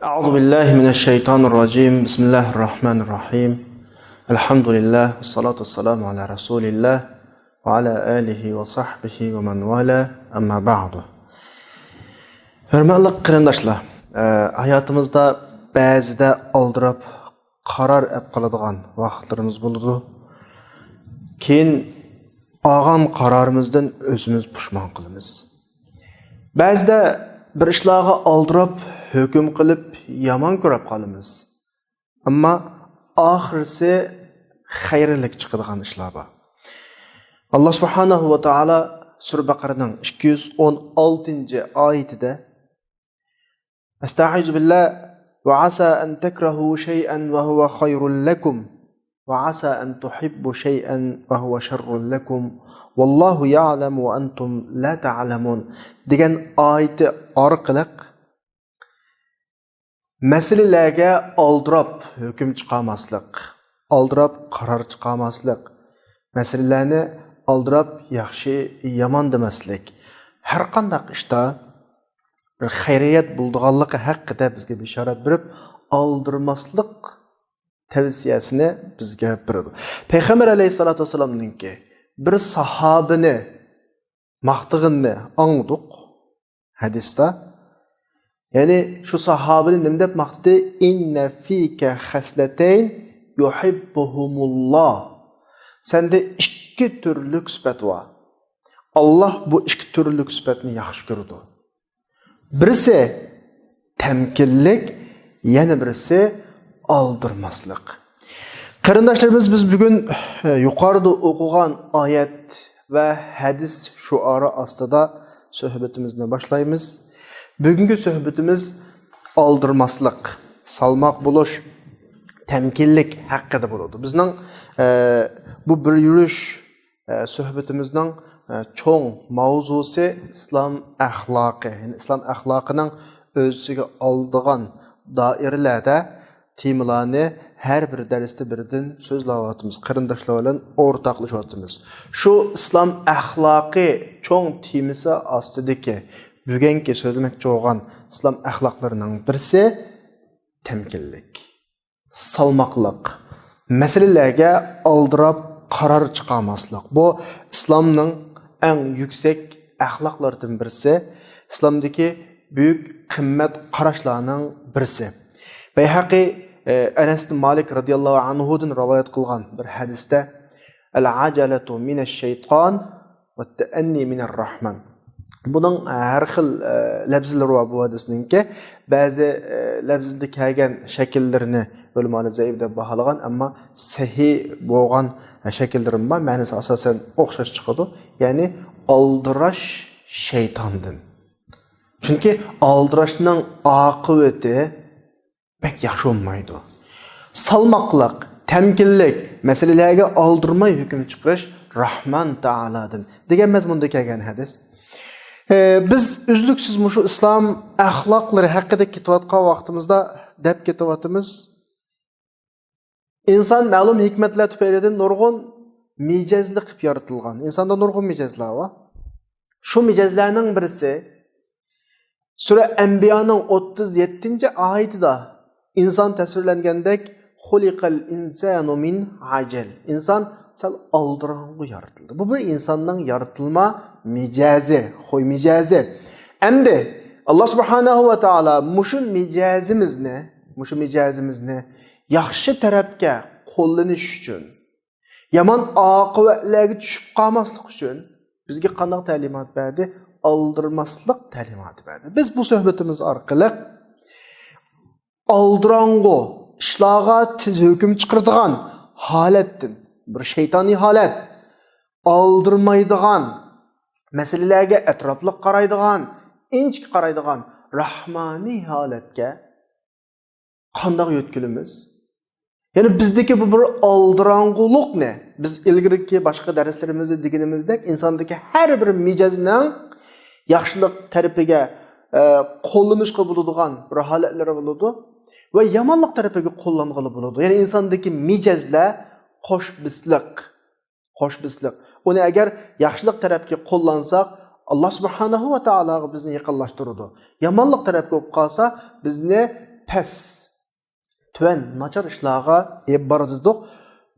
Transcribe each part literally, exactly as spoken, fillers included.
أعوذ بالله من الشيطان الرجيم. بسم الله الرحمن الرحيم. الحمد لله والصلاة والسلام على رسول الله وعلى آله وصحبه ومن والاه. أما بعد. ھۆرمەتلىك قېرىنداشلار، ئە، ھاياتىمىزدا بەزىدە ئالدىراپ قارار ئەپ قالىدىغان ۋاقىتلىرىمىز بولىدۇ. كېيىن ئالغان قارارىمىزدىن ئۆزىمىز پۇشمان قالىمىز. بەزىدە بىر ئىشلارغا ئالدىراپ، ھۆكۈم قىلىپ، يامان كۆرۈپ قالىمىز. ئەمما ئاخىرسى خەيرلىك چىقىدىغان ئىشلار بار. ئاللا سۇبھانەھۇ ۋە تائالا سۈرە بەقەرەنىڭ ئىككى يۈز ئون ئالتىنچى ئايىتىدە، أستعيذ بالله، وعسى أن تكرهوا شيئا وهو خير لكم وعسى أن تحبوا شيئا وهو شر لكم والله يعلم وأنتم لا تعلمون دېگەن ئايىتى ئارقىلىق مەسىلىلەرگە ئالدىراپ ھۆكۈم چىقارماسلىق، ئالدىراپ قارار چىقارماسلىق، مەسىلىلەرنى ئالدىراپ ياخشى، يامان دېمەسلىك، ھەر قانداق ئىشتا بىر خەيرىيەت بولىدىغانلىقى ھەققىدە بىزگە بېشارەت بېرىپ، ئالدىرىماسلىق تەۋسىيەسىنى بىزگە بېرىدۇ. پەيغەمبەر ئەلەيھىسسالاتۇ ۋەسسالامنىڭكى بىر ساھابىنى ماختىغىنىنى ئاڭلىدۇق ھەدىستە. يەنى شۇ ساھابىنى نېمە دەپ ماختىدى؟ إن فيك خصلتين يحبهما الله. سەندە ئىككى تۈرلۈك سۈپەت بار. ئاللا بۇ ئىككى تۈرلۈك سۈپەتنى ياخشى كۆرىدۇ. بىرسى تەمكىنلىك، يەنە بىرسى ئالدىرىماسلىق. قېرىنداشلىرىمىز، بىز بۈگۈن، ئە، يۇقىرىدا ئوقۇغان ئايەت ۋە ھەدىس شوئارى ئاستىدا سۆھبىتىمىزنى باشلايمىز. بۈگۈنكى سۆھبىتىمىز ئالدىرىماسلىق، سالماق بولۇش، تەمكىنلىك ھەققىدە بولىدۇ. بىزنىڭ، ئە، بۇ بىر يۈرۈش ئە، سۆھبىتىمىزنىڭ، ئە، چوڭ ماۋزۇسى ئىسلام ئەخلاقى. يەنى ئىسلام ئەخلاقىنىڭ ئۆز ئىچىگە ئالىدىغان دائىرىلەردە تېمىلارنى ھەر بىر دەرستە بىردىن سۆزلەۋاتىمىز، قېرىنداشلار بىلەن ئورتاقلىشىۋاتىمىز. شۇ ئىسلام ئەخلاقى چوڭ تېمىسى ئاستىدىكى بۈگۈنكى سۆزلىمەكچى بولغان ئىسلام ئەخلاقلىرىنىڭ بىرسى تەمكىنلىك. سالماقلىق، مەسىلىلەرگە ئالدىراپ قارار چىقارماسلىق، بۇ ئىسلامنىڭ ئەڭ يۈكسەك ئەخلاقلىرىدىن بىرسى، ئىسلامدىكى بۈيۈك قىممەت قاراشلارنىڭ بىرسى. بەيھەقى، ئە، ئەنەس ئىبن مالىك رەزىياللاھۇ ئەنھۇدىن رىۋايەت قىلغان بىر ھەدىستە، العجلة من الشيطان والتأني من الرحمن. بۇنىڭ، ئە، ھەر خىل، ئە، لەپزىلىرى بار بۇ ھەدىسنىڭكى. بەزى، ئە، لەپزىدە كەلگەن شەكىللىرىنى ئۆلىمالار زەئىپ دەپ باھالىغان، ئەمما سەھىھ بولغان شەكىللىرىمۇ بار. مەنىسى ئاساسەن ئوخشاش چىقىدۇ. يەنى ئالدىراش شەيتاندىن. چۈنكى ئالدىراشنىڭ ئاقىۋىتى بەك ياخشى بولمايدۇ. سالماقلىق، تەمكىنلىك، مەسىلىلەرگە ئالدىرىماي ھۆكۈم چىقىرىش راھمان تائالادىن دېگەن مەزمۇندا كەلگەن ھەدىس. ئى، بىز ئۈزلۈكسىز مۇشۇ ئىسلام ئەخلاقلىرى ھەققىدە كېتىۋاتقان ۋاقتىمىزدا دەپ كېتىۋاتىمىز. ئىنسان مەلۇم ھېكمەتلەر تۈپەيلىدىن نۇرغۇن مىجەزلىك قىلىپ يارىتىلغان. ئىنساندا نۇرغۇن مىجەزلەر بار. شۇ مىجەزلەرنىڭ بىرسى، سۈرە ئەنبىيانىڭ ئوتتۇز يەتتىنچى ئايىتىدا ئىنسان تەسۋىرلەنگەندەك، خۇلىقەل ئىنسانۇ مىن ئەجەل. ئىنسان سەل ئالدىراڭغۇ يارىتىلدى. بۇ بىر ئىنساننىڭ يارىتىلما مىجەزى، خۇي مىجەزى. ئەمدى ئاللا سۇبھانەھۇ ۋە تائالا مۇشۇ مىجەزىمىزنى، مۇشۇ مىجەزىمىزنى ياخشى تەرەپكە قوللىنىش ئۈچۈن، يامان ئاقىۋەتلەرگە چۈشۈپ قالماسلىق ئۈچۈن بىزگە قانداق تەلىمات بەردى؟ ئالدىرىماسلىق تەلىماتى بەردى. بىز بۇ سۆھبىتىمىز ئارقىلىق ئالدىراڭغۇ ئىشلارغا تېز ھۆكۈم چىقىرىدىغان ھالەتتىن، بىر شەيتانىي ھالەت، ئالدىرىمايدىغان، مەسىلىلەرگە ئەتراپلىق قارايدىغان، ئىنچىكە قارايدىغان راھمانىي ھالەتكە قانداق يۆتكىلىمىز؟ يەنى بىزدىكى بۇ بىر ئالدىراڭغۇلۇقنى، بىز ئىلگىرىكى باشقا دەرسلىرىمىزدە دېگىنىمىزدەك، ئىنساندىكى ھەر بىر مىجەزنىڭ ياخشىلىق تەرىپىگە، ئە، قوللىنىشقا بولىدىغان بىر ھالەتلىرى بولىدۇ ۋە يامانلىق تەرىپىگە قوللانغىلى بولىدۇ. يەنى ئىنساندىكى مىجەزلەر قوش بىسلىق. قوش بىسلىق. ئۇنى ئەگەر ياخشىلىق تەرەپكە قوللانساق، ئاللا سۇبھانەھۇ ۋە تائالاغا بىزنى يېقىنلاشتۇرىدۇ. يامانلىق تەرەپكە بولۇپ قالسا، بىزنى پەس، تۆۋەن، ناچار ئىشلارغا ئېلىپ بارىدۇ دېدۇق.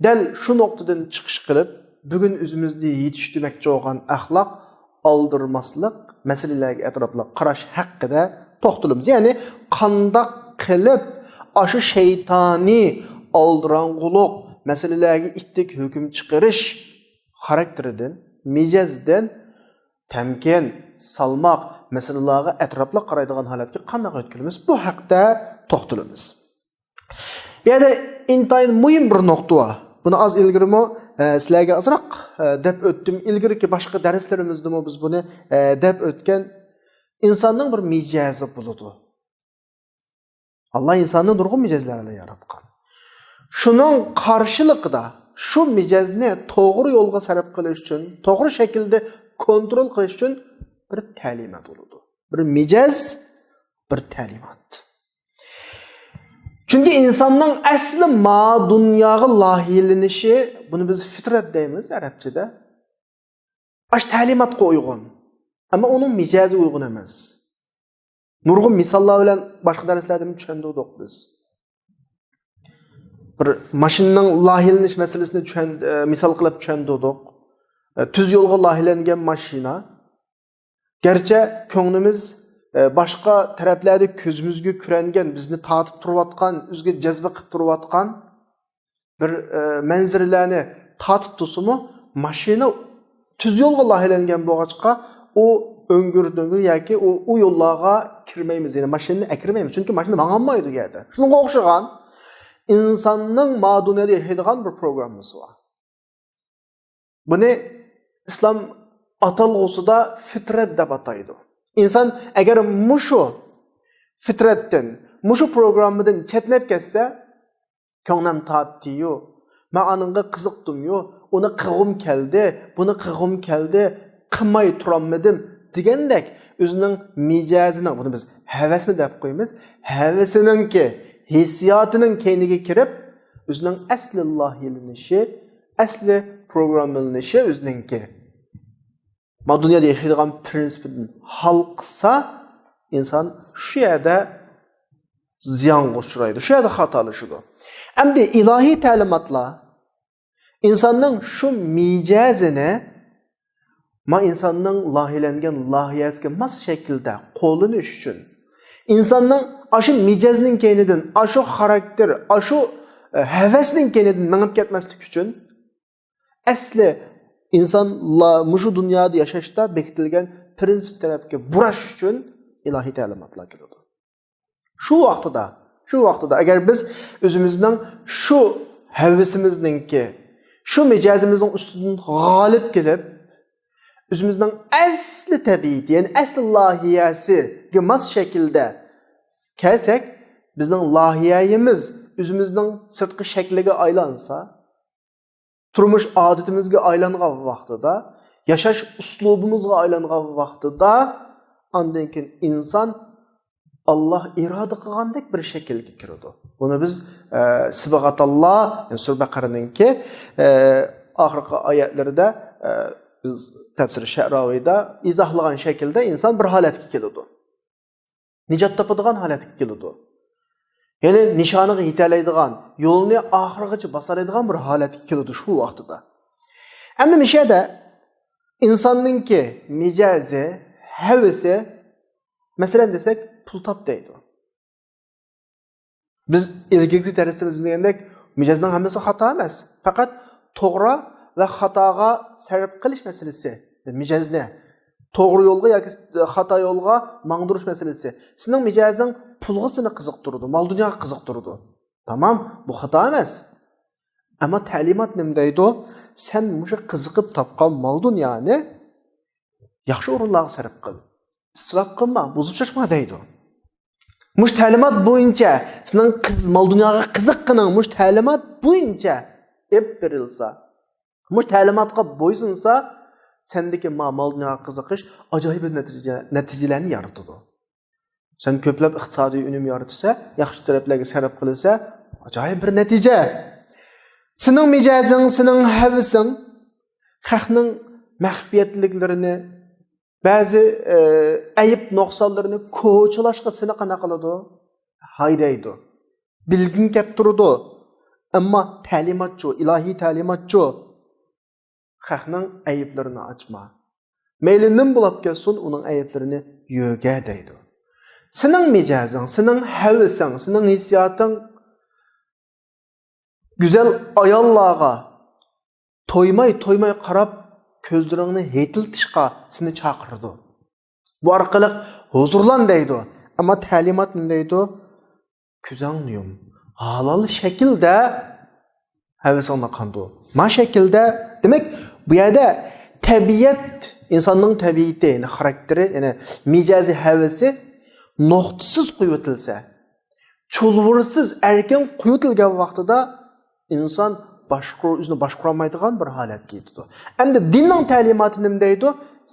دەل شۇ نۇقتىدىن چىقىش قىلىپ، بۈگۈن ئۆزىمىزنى يېتىشتۈرمەكچى بولغان ئەخلاق، ئالدىرىماسلىق مەسىلىلەرگە ئەتراپلىق قاراش ھەققىدە توختىلىمىز. يەنى قانداق قىلىپ ئاشۇ شەيتانىي ئالدىراڭغۇلۇق مەسىلىلەرگە ئىتتىك ھۆكۈم چىقىرىش خاراكتېرىدىن، مىجەزدىن تەمكىن، سالماق مەسىلىلەرگە ئەتراپلىق قارايدىغان ھالەتكە قانداق ئۆتكۈلىمىز، بۇ ھەقتە توختىلىمىز. بۇ يەردە ئىنتايىن مۇھىم بىر نۇقتا بار. بۇنى ئاز ئىلگىرىمۇ، ئە، سىلەرگە ئازراق، ئە، دەپ ئۆتتۈم. ئىلگىرىكى باشقا دەرسلىرىمىزدىمۇ بىز بۇنى، ئە، دەپ ئۆتكەن. ئىنساننىڭ بىر مىجەزى بولىدۇ. ئاللا ئىنساننى نۇرغۇن مىجەزلەر بىلەن ياراتقان. شۇنىڭ قارشىلىقىدا شۇ مىجەزنى توغرا يولغا سەرپ قىلىش ئۈچۈن، توغرا شەكىلدە كونترول قىلىش ئۈچۈن بىر تەلىمات بولىدۇ. بىر مىجەز، بىر تەلىمات. چۈنكى ئىنساننىڭ ئەسلى ما دۇنياغا لايىھىلىنىشى، بۇنى بىز فىترەت دەيمىز ئەرەبچىدە. ئاش تەلىماتقا ئۇيغۇن. ئەمما ئۇنىڭ مىجەزى ئۇيغۇن ئەمەس. نۇرغۇن مىساللار بىلەن باشقا دەرسلەردىمۇ چۈشەندۈردۇق بىز. بىر ماشىنىنىڭ لايىھىلىنىش مەسىلىسىنى چۈشەن-، ئە، مىسال قىلىپ چۈشەندۈردۇق. ئە، تۈز يولغا لايىھىلەنگەن ماشىنا. گەرچە كۆڭلىمىز، ئە، باشقا تەرەپلەردە كۆزىمىزگە كۆرۈنگەن، بىزنى تارتىپ تۇرۇۋاتقان، ئۆزىگە جەزبە قىلىپ تۇرۇۋاتقان بىر، ئە، مەنزىرىلەرنى تارتىپ تۇرسىمۇ، ماشىنا تۈز يولغا لايىھىلەنگەن بولغاچقا، ئۇ ئۆڭگۈر-دۆڭگۈر ياكى ئۇ، ئۇ يوللارغا كىرمەيمىز، يەنى ماشىنىنى ئەكىرمەيمىز، چۈنكى ماشىنا ماڭالمايدۇ ئۇ يەردە. شۇنىڭغا ئوخشىغان ئىنساننىڭ ما دۇنيادا ياشايدىغان بىر پروگراممىسى بار. بۇنى ئىسلام ئاتالغۇسىدا فىترەت دەپ ئاتايدۇ. ئىنسان ئەگەر مۇشۇ فىترەتتىن، مۇشۇ پروگراممىدىن چەتنەپ كەتسە، كۆڭلۈم تارتتىيۇ، مەن ئانىڭغا قىزىقتىميۇ، ئۇنى قىلغۇم كەلدى، بۇنى قىلغۇم كەلدى، قىلماي تۇرالمىدىم دېگەندەك، ئۆزىنىڭ مىجەزىنىڭ، بۇنى بىز ھەۋەسمۇ دەپ قويىمىز، ھەۋىسىنىڭكى، ھېسسىياتىنىڭ كەينىگە كىرىپ، ئۆزىنىڭ ئەسلى لايىھىلىنىشى، ئەسلى پروگراممىلىنىشى ئۆزىنىڭكى. ما دۇنيادا ياشايدىغان پىرىنسىپىدىن ھالقىسا، ئىنسان شۇ يەردە زىيانغا ئۇچرايدۇ، شۇ يەردە خاتالىشىدۇ. ئەمدى ئىلاھىي تەلىماتلار ئىنساننىڭ شۇ مىجەزىنى، ما ئىنساننىڭ لايىھىلەنگەن لايىھەسىگە ماس شەكىلدە قوللىنىش ئۈچۈن، ئىنساننىڭ ئاشۇ مىجەزنىڭ كەينىدىن، ئاشۇ خاراكتېر، ئاشۇ، ئە، ھەۋەسنىڭ كەينىدىن مېڭىپ كەتمەسلىك ئۈچۈن، ئەسلى ئىنسان لا-، مۇشۇ دۇنيادا ياشاشتا بېكىتىلگەن پىرىنسىپ تەرەپكە بۇراش ئۈچۈن ئىلاھىي تەلىماتلار كېلىدۇ. شۇ ۋاقتىدا، شۇ ۋاقتىدا ئەگەر بىز ئۆزىمىزنىڭ شۇ ھەۋىسىمىزنىڭكى، شۇ مىجەزىمىزنىڭ ئۈستىدىن غالىب كېلىپ، ئۆزىمىزنىڭ ئەسلى تەبىئىتى، يەنى ئەسلى لايىھەسىگە ماس شەكىلدە كەلسەك، بىزنىڭ لايىھەمىز ئۆزىمىزنىڭ سىرتقى شەكلىگە ئايلانسا، تۇرمۇش ئادىتىمىزگە ئايلانغان ۋاقتىدا، ياشاش ئۇسلۇبىمىزغا ئايلانغان ۋاقتىدا، ئاندىن كېيىن ئىنسان ئاللا ئىرادە قىلغاندەك بىر شەكىلگە كىرىدۇ. بۇنى بىز، ئە، سىبغاتاللا، يەنى سۈرە بەقەرىنىڭكى، ئە، ئاخىرقى ئايەتلىرىدە، ئە، بىز تەپسىرى شەئراۋىدا ئىزاھلىغان شەكىلدە ئىنسان بىر ھالەتكە كېلىدۇ. نىجات تاپىدىغان ھالەتكە كېلىدۇ. يەنى نىشانىغا يېتەلەيدىغان، يولنى ئاخىرىغىچە باسالايدىغان بىر ھالەتكە كېلىدۇ شۇ ۋاقتىدا. ئەمدى مۇشۇ يەردە ئىنساننىڭكى مىجەزى، ھەۋىسى، مەسىلەن دېسەك، پۇل تاپ دەيدۇ. بىز ئىلگىرىكى دەرسىمىزدە دېگەندەك، مىجەزنىڭ ھەممىسى خاتا ئەمەس. پەقەت توغرا ۋە خاتاغا سەرپ قىلىش مەسىلىسى. مىجەزنى توغرا يولغا ياكى خاتا يولغا ماڭدۇرۇش مەسىلىسى. سېنىڭ مىجەزىڭ پۇلغا سېنى قىزىقتۇرىدۇ، مال دۇنياغا قىزىقتۇرىدۇ. تامام، بۇ خاتا ئەمەس. ئەمما تەلىمات نېمە دەيدۇ؟ سەن مۇشۇ قىزىقىپ تاپقان مال دۇنيانى ياخشى ئورۇنلارغا سەرپ قىل. ئىسراپ قىلما، بۇزۇپ چاچما دەيدۇ. مۇشۇ تەلىمات بويىچە، سېنىڭ قىز-، مال دۇنياغا قىزىققىنىڭ مۇشۇ تەلىمات بويىچە ئېلىپ بېرىلسا، مۇشۇ تەلىماتقا بويسۇنسا، سەندىكى ما-، مال دۇنياغا قىزىقىش ئاجايىپ بىر نەتىجە-، نەتىجىلەرنى يارىتىدۇ. سەن كۆپلەپ ئىقتىسادىي ئۈنۈم يارىتىسە، ياخشى تەرەپلەرگە سەرپ قىلىسە، ئاجايىپ بىر نەتىجە. سېنىڭ مىجەزىڭ، سېنىڭ ھەۋىسىڭ خەقنىڭ مەخپىيەتلىكلىرىنى، بەزى، ئە، ئەيىب نۇقسانلىرىنى كوچىلاشقا سېنى قانداق قىلىدۇ؟ ھايدايدۇ. بىلگۈڭ كەپ تۇرىدۇ. ئەمما تەلىماتچۇ، ئىلاھىي تەلىماتچۇ؟ خەقنىڭ ئەيىبلىرىنى ئاچما. مەيلى نېمە بولاپ كەتسۇن، ئۇنىڭ ئەيىبلىرىنى يۆگە دەيدۇ. سېنىڭ مىجەزىڭ، سېنىڭ ھەۋىسىڭ، سېنىڭ ھېسسىياتىڭ گۈزەل ئاياللارغا تويماي، تويماي قاراپ، كۆزلىرىڭنى ھېيتلىتىشقا سېنى چاقىرىدۇ. بۇ ئارقىلىق ھۇزۇرلان دەيدۇ. ئەمما تەلىمات نېمە دەيدۇ؟ كۆزۈڭنى يۇم. ھالال شەكىلدە ھەۋىسىڭنى قاندۇر. ما شەكىلدە، دېمەك، بۇ يەردە تەبىئەت، ئىنساننىڭ تەبىئىتى، يەنى خاراكتېرى، يەنى مىجەزى، ھەۋىسى نۇقتىسىز قويۇۋېتىلسە، چۇلۋۇرسىز، ئەركىن قويۇۋېتىلگەن ۋاقتىدا ئىنسان باشقۇر-، ئۆزىنى باشقۇرالمايدىغان بىر ھالەتكە يېتىدۇ. ئەمدى دىننىڭ تەلىماتى نېمە دەيدۇ؟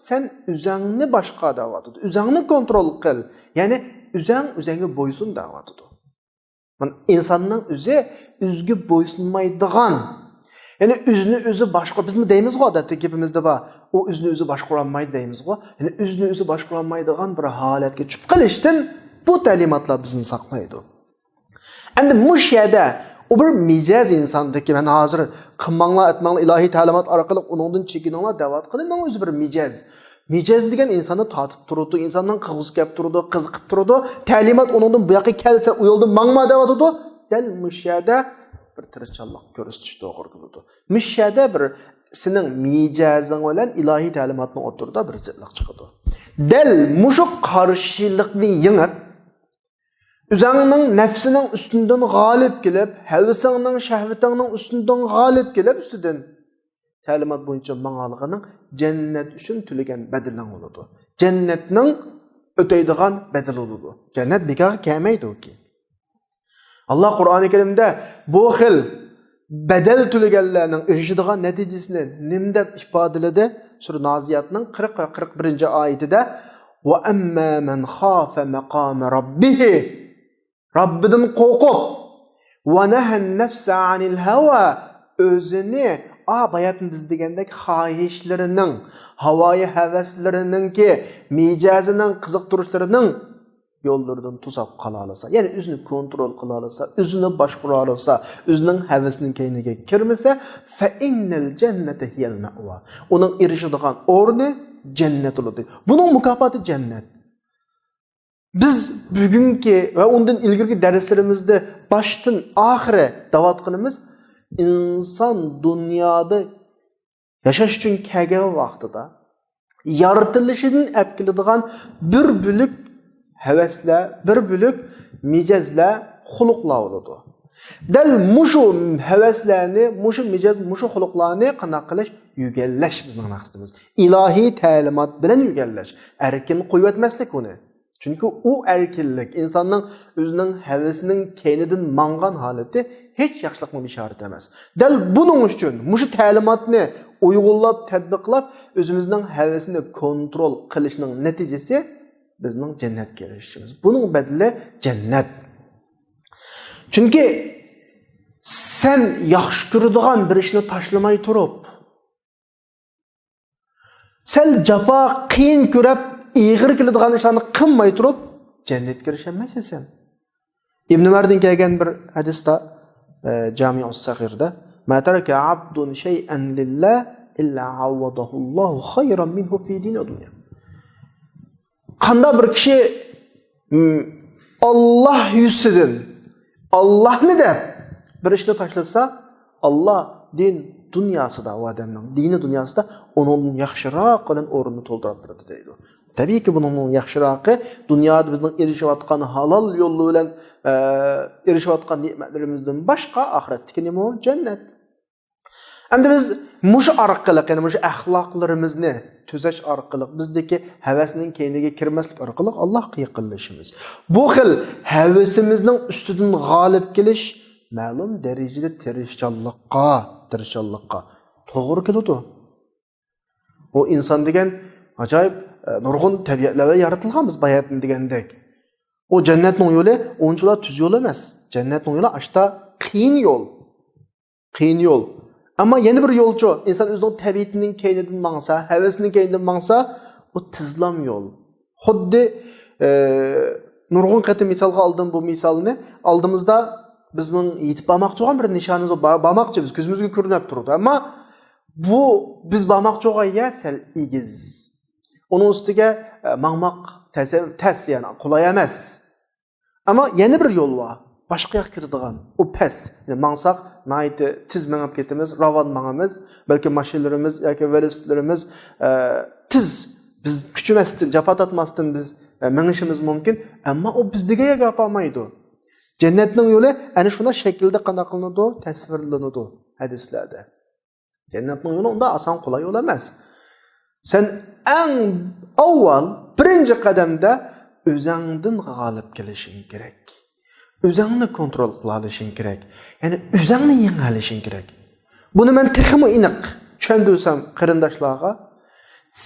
سەن ئۆزۈڭنى باشقار دەۋاتىدۇ. ئۆزۈڭنى كونترول قىل. يەنى ئۆزۈڭ ئۆزۈڭگە بويسۇن دەۋاتىدۇ. مانا ئىنساننىڭ ئۆزى ئۆزىگە بويسۇنمايدىغان، يەنى ئۆزىنى ئۆزى باشقۇر-، بىزمۇ دەيمىزغۇ، ئادەتتە گېپىمىزدە بار، ئۇ ئۆزىنى ئۆزى باشقۇرالمايدۇ دەيمىزغۇ. يەنى ئۆزىنى ئۆزى باشقۇرالمايدىغان بىر ھالەتكە چۈشۈپ قېلىشتىن بۇ تەلىماتلار بىزنى ساقلايدۇ. ئەمدى مۇشۇ يەردە ئۇ بىر مىجەز ئىنساندىكى، مەن ھازىر قىلماڭلار، ئەتمەڭلار، ئىلاھىي تەلىمات ئارقىلىق ئۇنىڭدىن چېكىنىڭلار دەۋاتقىنىنىڭ ئۆزى بىر مىجەز. مىجەز دېگەن ئىنساننى تارتىپ تۇرىدۇ، ئىنساننىڭ قىلغۇسى كەپ تۇرىدۇ، قىزىقىپ تۇرىدۇ. تەلىمات ئۇنىڭدىن بۇ ياققا كەلسە، ئۇ يولدا ماڭما دەۋاتىدۇ. دەل مۇشۇ يەردە بىر تىرىشچانلىق كۆرسىتىش توغرا كېلىدۇ. مۇشۇ يەردە بىر سېنىڭ مىجەزىڭ بىلەن ئىلاھىي تەلىماتنىڭ ئوتتۇرىدا بىر زىتلىق چىقىدۇ. دەل مۇشۇ قارشىلىقنى يېڭىپ، ئۆزۈڭنىڭ نەپسىنىڭ ئۈستۈندىن غالىب كېلىپ، ھەۋىسىڭنىڭ، شەھۋىتىڭنىڭ ئۈستۈندىن غالىب كېلىپ، ئۈستىدىن تەلىمات بويىچە ماڭالىغىنىڭ جەننەت ئۈچۈن تۆلىگەن بەدىلىڭ بولىدۇ. جەننەتنىڭ ئۆتەيدىغان بەدىلى بولىدۇ. جەننەت بىكارغا كەلمەيدۇ كى. ئاللا قۇرئانى كەرىمدە بۇ خىل بەدەل تۆلىگەنلەرنىڭ ئېرىشىدىغان نەتىجىسىنى نېمە دەپ ئىپادىلىدى؟ سۈرە نازىياتنىڭ قىرىق ۋە قىرىق بىرىنچى ئايىتىدە، وَأَمَّا مَنْ خَافَ مَقَامَ رَبِّهِ، رەببىدىن قورقۇپ، وَنَهَى النَّفْسَ عَنِ الْهَوَى، ئۆزىنى، ئا، باياتىن بىز دېگەندەك خاھىشلىرىنىڭ، ھاۋايى ھەۋەسلىرىنىڭكى، مىجەزىنىڭ، قىزىقتۇرۇشلىرىنىڭ يوللىرىدىن توساپ قالالىسا، يەنى ئۆزىنى كونترول قىلالىسا، ئۆزىنى باشقۇرالىسا، ئۆزىنىڭ ھەۋىسىنىڭ كەينىگە كىرمىسە، فَإِنَّ الْجَنَّةَ هِيَ الْمَأْوَى، ئۇنىڭ ئېرىشىدىغان ئورنى جەننەت بولىدۇ. بۇنىڭ مۇكاپاتى جەننەت. بىز بۈگۈنكى ۋە ئۇندىن ئىلگىرىكى دەرسلىرىمىزدە باشتىن ئاخىرى دەۋاتقىنىمىز، ئىنسان دۇنيادا ياشاش ئۈچۈن كەلگەن ۋاقتىدا يارىتىلىشىدىن ئەپ كېلىدىغان بىر بۆلەك ھەۋەسلەر، بىر بۆلەك مىجەزلەر، خۇلقلار بولىدۇ. دەل مۇشۇ ھەۋەسلەرنى، مۇشۇ مىجەز، مۇشۇ خۇلقلارنى قانداق قىلىش؟ يۆگەنلەش بىزنىڭ مەقسىتىمىز. ئىلاھىي تەلىمات بىلەن يۆگەنلەش. ئەركىن قويۇۋەتمەسلىك ئۇنى. چۈنكى ئۇ ئەركىنلىك، ئىنساننىڭ ئۆزىنىڭ ھەۋىسىنىڭ كەينىدىن ماڭغان ھالىتى ھېچ ياخشىلىقنىڭ بېشارىتى ئەمەس. دەل بۇنىڭ ئۈچۈن مۇشۇ تەلىماتنى ئۇيغۇنلاپ، تەتبىقلاپ، ئۆزىمىزنىڭ ھەۋىسىنى كونترول قىلىشنىڭ نەتىجىسى بىزنىڭ جەننەتكە ئېرىشىشىمىز. بۇنىڭ بەدىلى جەننەت. چۈنكى سەن ياخشى كۆرىدىغان بىر ئىشنى تاشلىماي تۇرۇپ، سەل جاپا، قىيىن كۆرۈپ، ئېغىر كېلىدىغان ئىشلارنى قىلماي تۇرۇپ، جەننەتكە ئېرىشەلمەيسەن سەن. ئىبن ئۆمەردىن كەلگەن بىر ھەدىستە، ئە، جامىئۇس سەغىردە، ما ترك عبد شيئا لله إلا عوضه الله خيرا منه في دينه ودنياه. قانداق بىر كىشى، م، ئاللا يۈزىدىن، ئاللانى دەپ بىر ئىشنى تاشلىسا، ئاللا دىن دۇنياسىدا، ئۇ ئادەمنىڭ دىنى دۇنياسىدا ئۇنىڭدىن ياخشىراق بىلەن ئورنىنى تولدۇرۇپ بېرىدۇ دەيدۇ. تەبىئىيكى، بۇنىڭ ياخشىراقى دۇنيادا بىزنىڭ ئېرىشىۋاتقان ھالال يولى بىلەن، ئە، ئېرىشىۋاتقان نېمەتلىرىمىزدىن باشقا ئاخىرەتتىكى نېمە ئۇ؟ جەننەت. ئەمدى بىز مۇشۇ ئارقىلىق، يەنى مۇشۇ ئەخلاقلىرىمىزنى تۈزەش ئارقىلىق، بىزدىكى ھەۋەسنىڭ كەينىگە كىرمەسلىك ئارقىلىق ئاللاغا يېقىنلىشىمىز. بۇ خىل ھەۋىسىمىزنىڭ ئۈستىدىن غالىب كېلىش مەلۇم دەرىجىدە تىرىشچانلىققا، تىرىشچانلىققا توغرا كېلىدۇ. ئۇ ئىنسان دېگەن ئاجايىپ، ئە، نۇرغۇن تەبىئەتلەر بىلەن يارىتىلغان بىز باياتىن دېگەندەك. ئۇ جەننەتنىڭ يولى ئۇنچىلا تۈز يول ئەمەس. جەننەتنىڭ يولى ئاشتا قىيىن يول. قىيىن يول. ئەمما يەنە بىر يولچۇ، ئىنسان ئۆزىنىڭ تەبىئىتىنىڭ كەينىدىن ماڭسا، ھەۋىسىنىڭ كەينىدىن ماڭسا، ئۇ تېزلام يول. خۇددى، ئە، نۇرغۇن قېتىم مىسالغا ئالدىم بۇ مىسالنى. ئالدىمىزدا بىزنىڭ يېتىپ بارماقچى بولغان بىر نىشانىمىز بار، بارماقچى بىز، كۆزىمىزگە كۆرۈنۈپ تۇرىدۇ. ئەمما بۇ بىز بارماقچى بولغان يەر سەل ئېگىز. ئۇنىڭ ئۈستىگە، ئە، ماڭماق تەس، تەس، يەنى قولاي ئەمەس. ئەمما يەنە بىر يول بار. باشقا ياققا كېتىدىغان. ئۇ پەس. يەنى ماڭساق ناھايىتى تېز مېڭىپ كېتىمىز، راۋان ماڭىمىز. بەلكى ماشىنىلىرىمىز ياكى ۋېلىسىپىتلىرىمىز، ئە، تېز، بىز كۈچىمەستىن، جاپا تارتماستىن بىز، ئە، مېڭىشىمىز مۇمكىن. ئەمما ئۇ بىز دېگەن يەرگە ئاپارمايدۇ. جەننەتنىڭ يولى ئەنە شۇنداق شەكىلدە قانداق قىلىنىدۇ؟ تەسۋىرلىنىدۇ ھەدىسلەردە. جەننەتنىڭ يولى ئۇنداق ئاسان، قولاي يول ئەمەس. سەن ئەڭ ئاۋۋال بىرىنچى قەدەمدە ئۆزەڭدىن غالىب كېلىشىڭ كېرەك. ئۆزەڭنى كونترول قىلالىشىڭ كېرەك. يەنى ئۆزەڭنى يېڭەلىشىڭ كېرەك. بۇنى مەن تېخىمۇ ئېنىق چۈشەندۈرسەم قېرىنداشلارغا،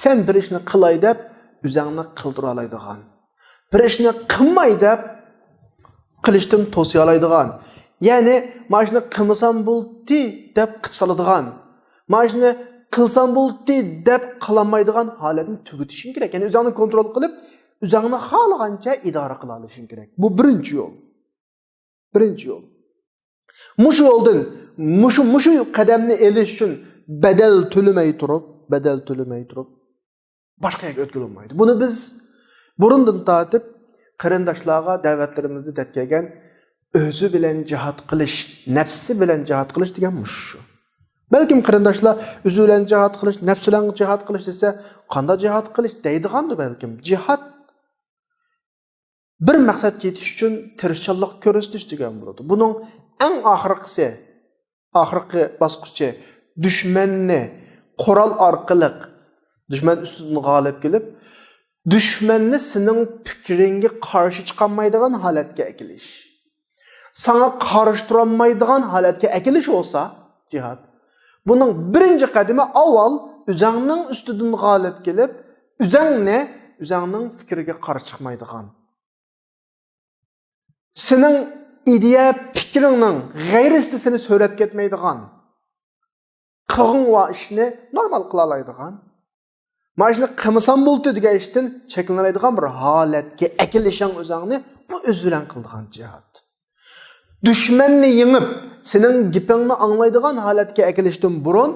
سەن بىر ئىشنى قىلاي دەپ ئۆزەڭنى قىلدۇرالايدىغان، بىر ئىشنى قىلماي دەپ قىلىشتىن توسىيالايدىغان، يەنى مانا شۇنى قىلمىسام بولتى دەپ قىلىپ سالىدىغان، مانا شۇنى قىلسام بولتى دەپ قىلالمايدىغان ھالەتنى تۈگىتىشىڭ كېرەك. يەنى ئۆزۈڭنى كونترول قىلىپ، ئۆزۈڭنى خالىغانچە ئىدارە قىلالىشىڭ كېرەك. بۇ بىرىنچى يول. بىرىنچى يول. مۇشۇ يولدىن، مۇشۇ، مۇشۇ قەدەمنى ئېلىش ئۈچۈن بەدەل تۆلىمەي تۇرۇپ، بەدەل تۆلىمەي تۇرۇپ، باشقا يەرگە ئۆتكىلى بولمايدۇ. بۇنى بىز بۇرۇندىن تارتىپ قېرىنداشلارغا دەۋەتلىرىمىزدە دەپ كەلگەن، ئۆزى بىلەن جىھاد قىلىش، نەپسى بىلەن جىھاد قىلىش دېگەن مۇشۇ. بەلكىم قېرىنداشلار ئۆزى بىلەن جىھاد قىلىش، نەپسى بىلەن جىھاد قىلىش دېسە، قانداق جىھاد قىلىش دەيدىغاندۇ بەلكىم. جىھاد بىر مەقسەتكە يېتىش ئۈچۈن تىرىشچانلىق كۆرسىتىش دېگەن بولىدۇ. بۇنىڭ ئەڭ ئاخىرقىسى، ئاخىرقى باسقۇچى، دۈشمەننى قورال ئارقىلىق دۈشمەن ئۈستىدىن غالىب كېلىپ، دۈشمەننى سېنىڭ پىكرىڭگە قارشى چىقالمايدىغان ھالەتكە ئەكېلىش. ساڭا قارشى تۇرالمايدىغان ھالەتكە ئەكېلىش بولسا جىھاد. بۇنىڭ بىرىنچى قەدىمى ئاۋۋال ئۆزەڭنىڭ ئۈستىدىن غالىب كېلىپ، ئۆزەڭنى، ئۆزەڭنىڭ پىكرىگە قارشى چىقمايدىغان، سېنىڭ ئىدىيە پىكرىڭنىڭ غەيرىسىدە سېنى سۆرەپ كەتمەيدىغان، قىلغۇڭ بار ئىشنى نورمال قىلالايدىغان، مانا شۇنى قىلمىسام بولدى دېگەن ئىشتىن چەكلىنەلەيدىغان بىر ھالەتكە ئەكېلىشىڭ ئۆزەڭنى، بۇ ئۆزى بىلەن قىلىدىغان جىھاد. دۈشمەننى يېڭىپ، سېنىڭ گېپىڭنى ئاڭلايدىغان ھالەتكە ئەكېلىشتىن بۇرۇن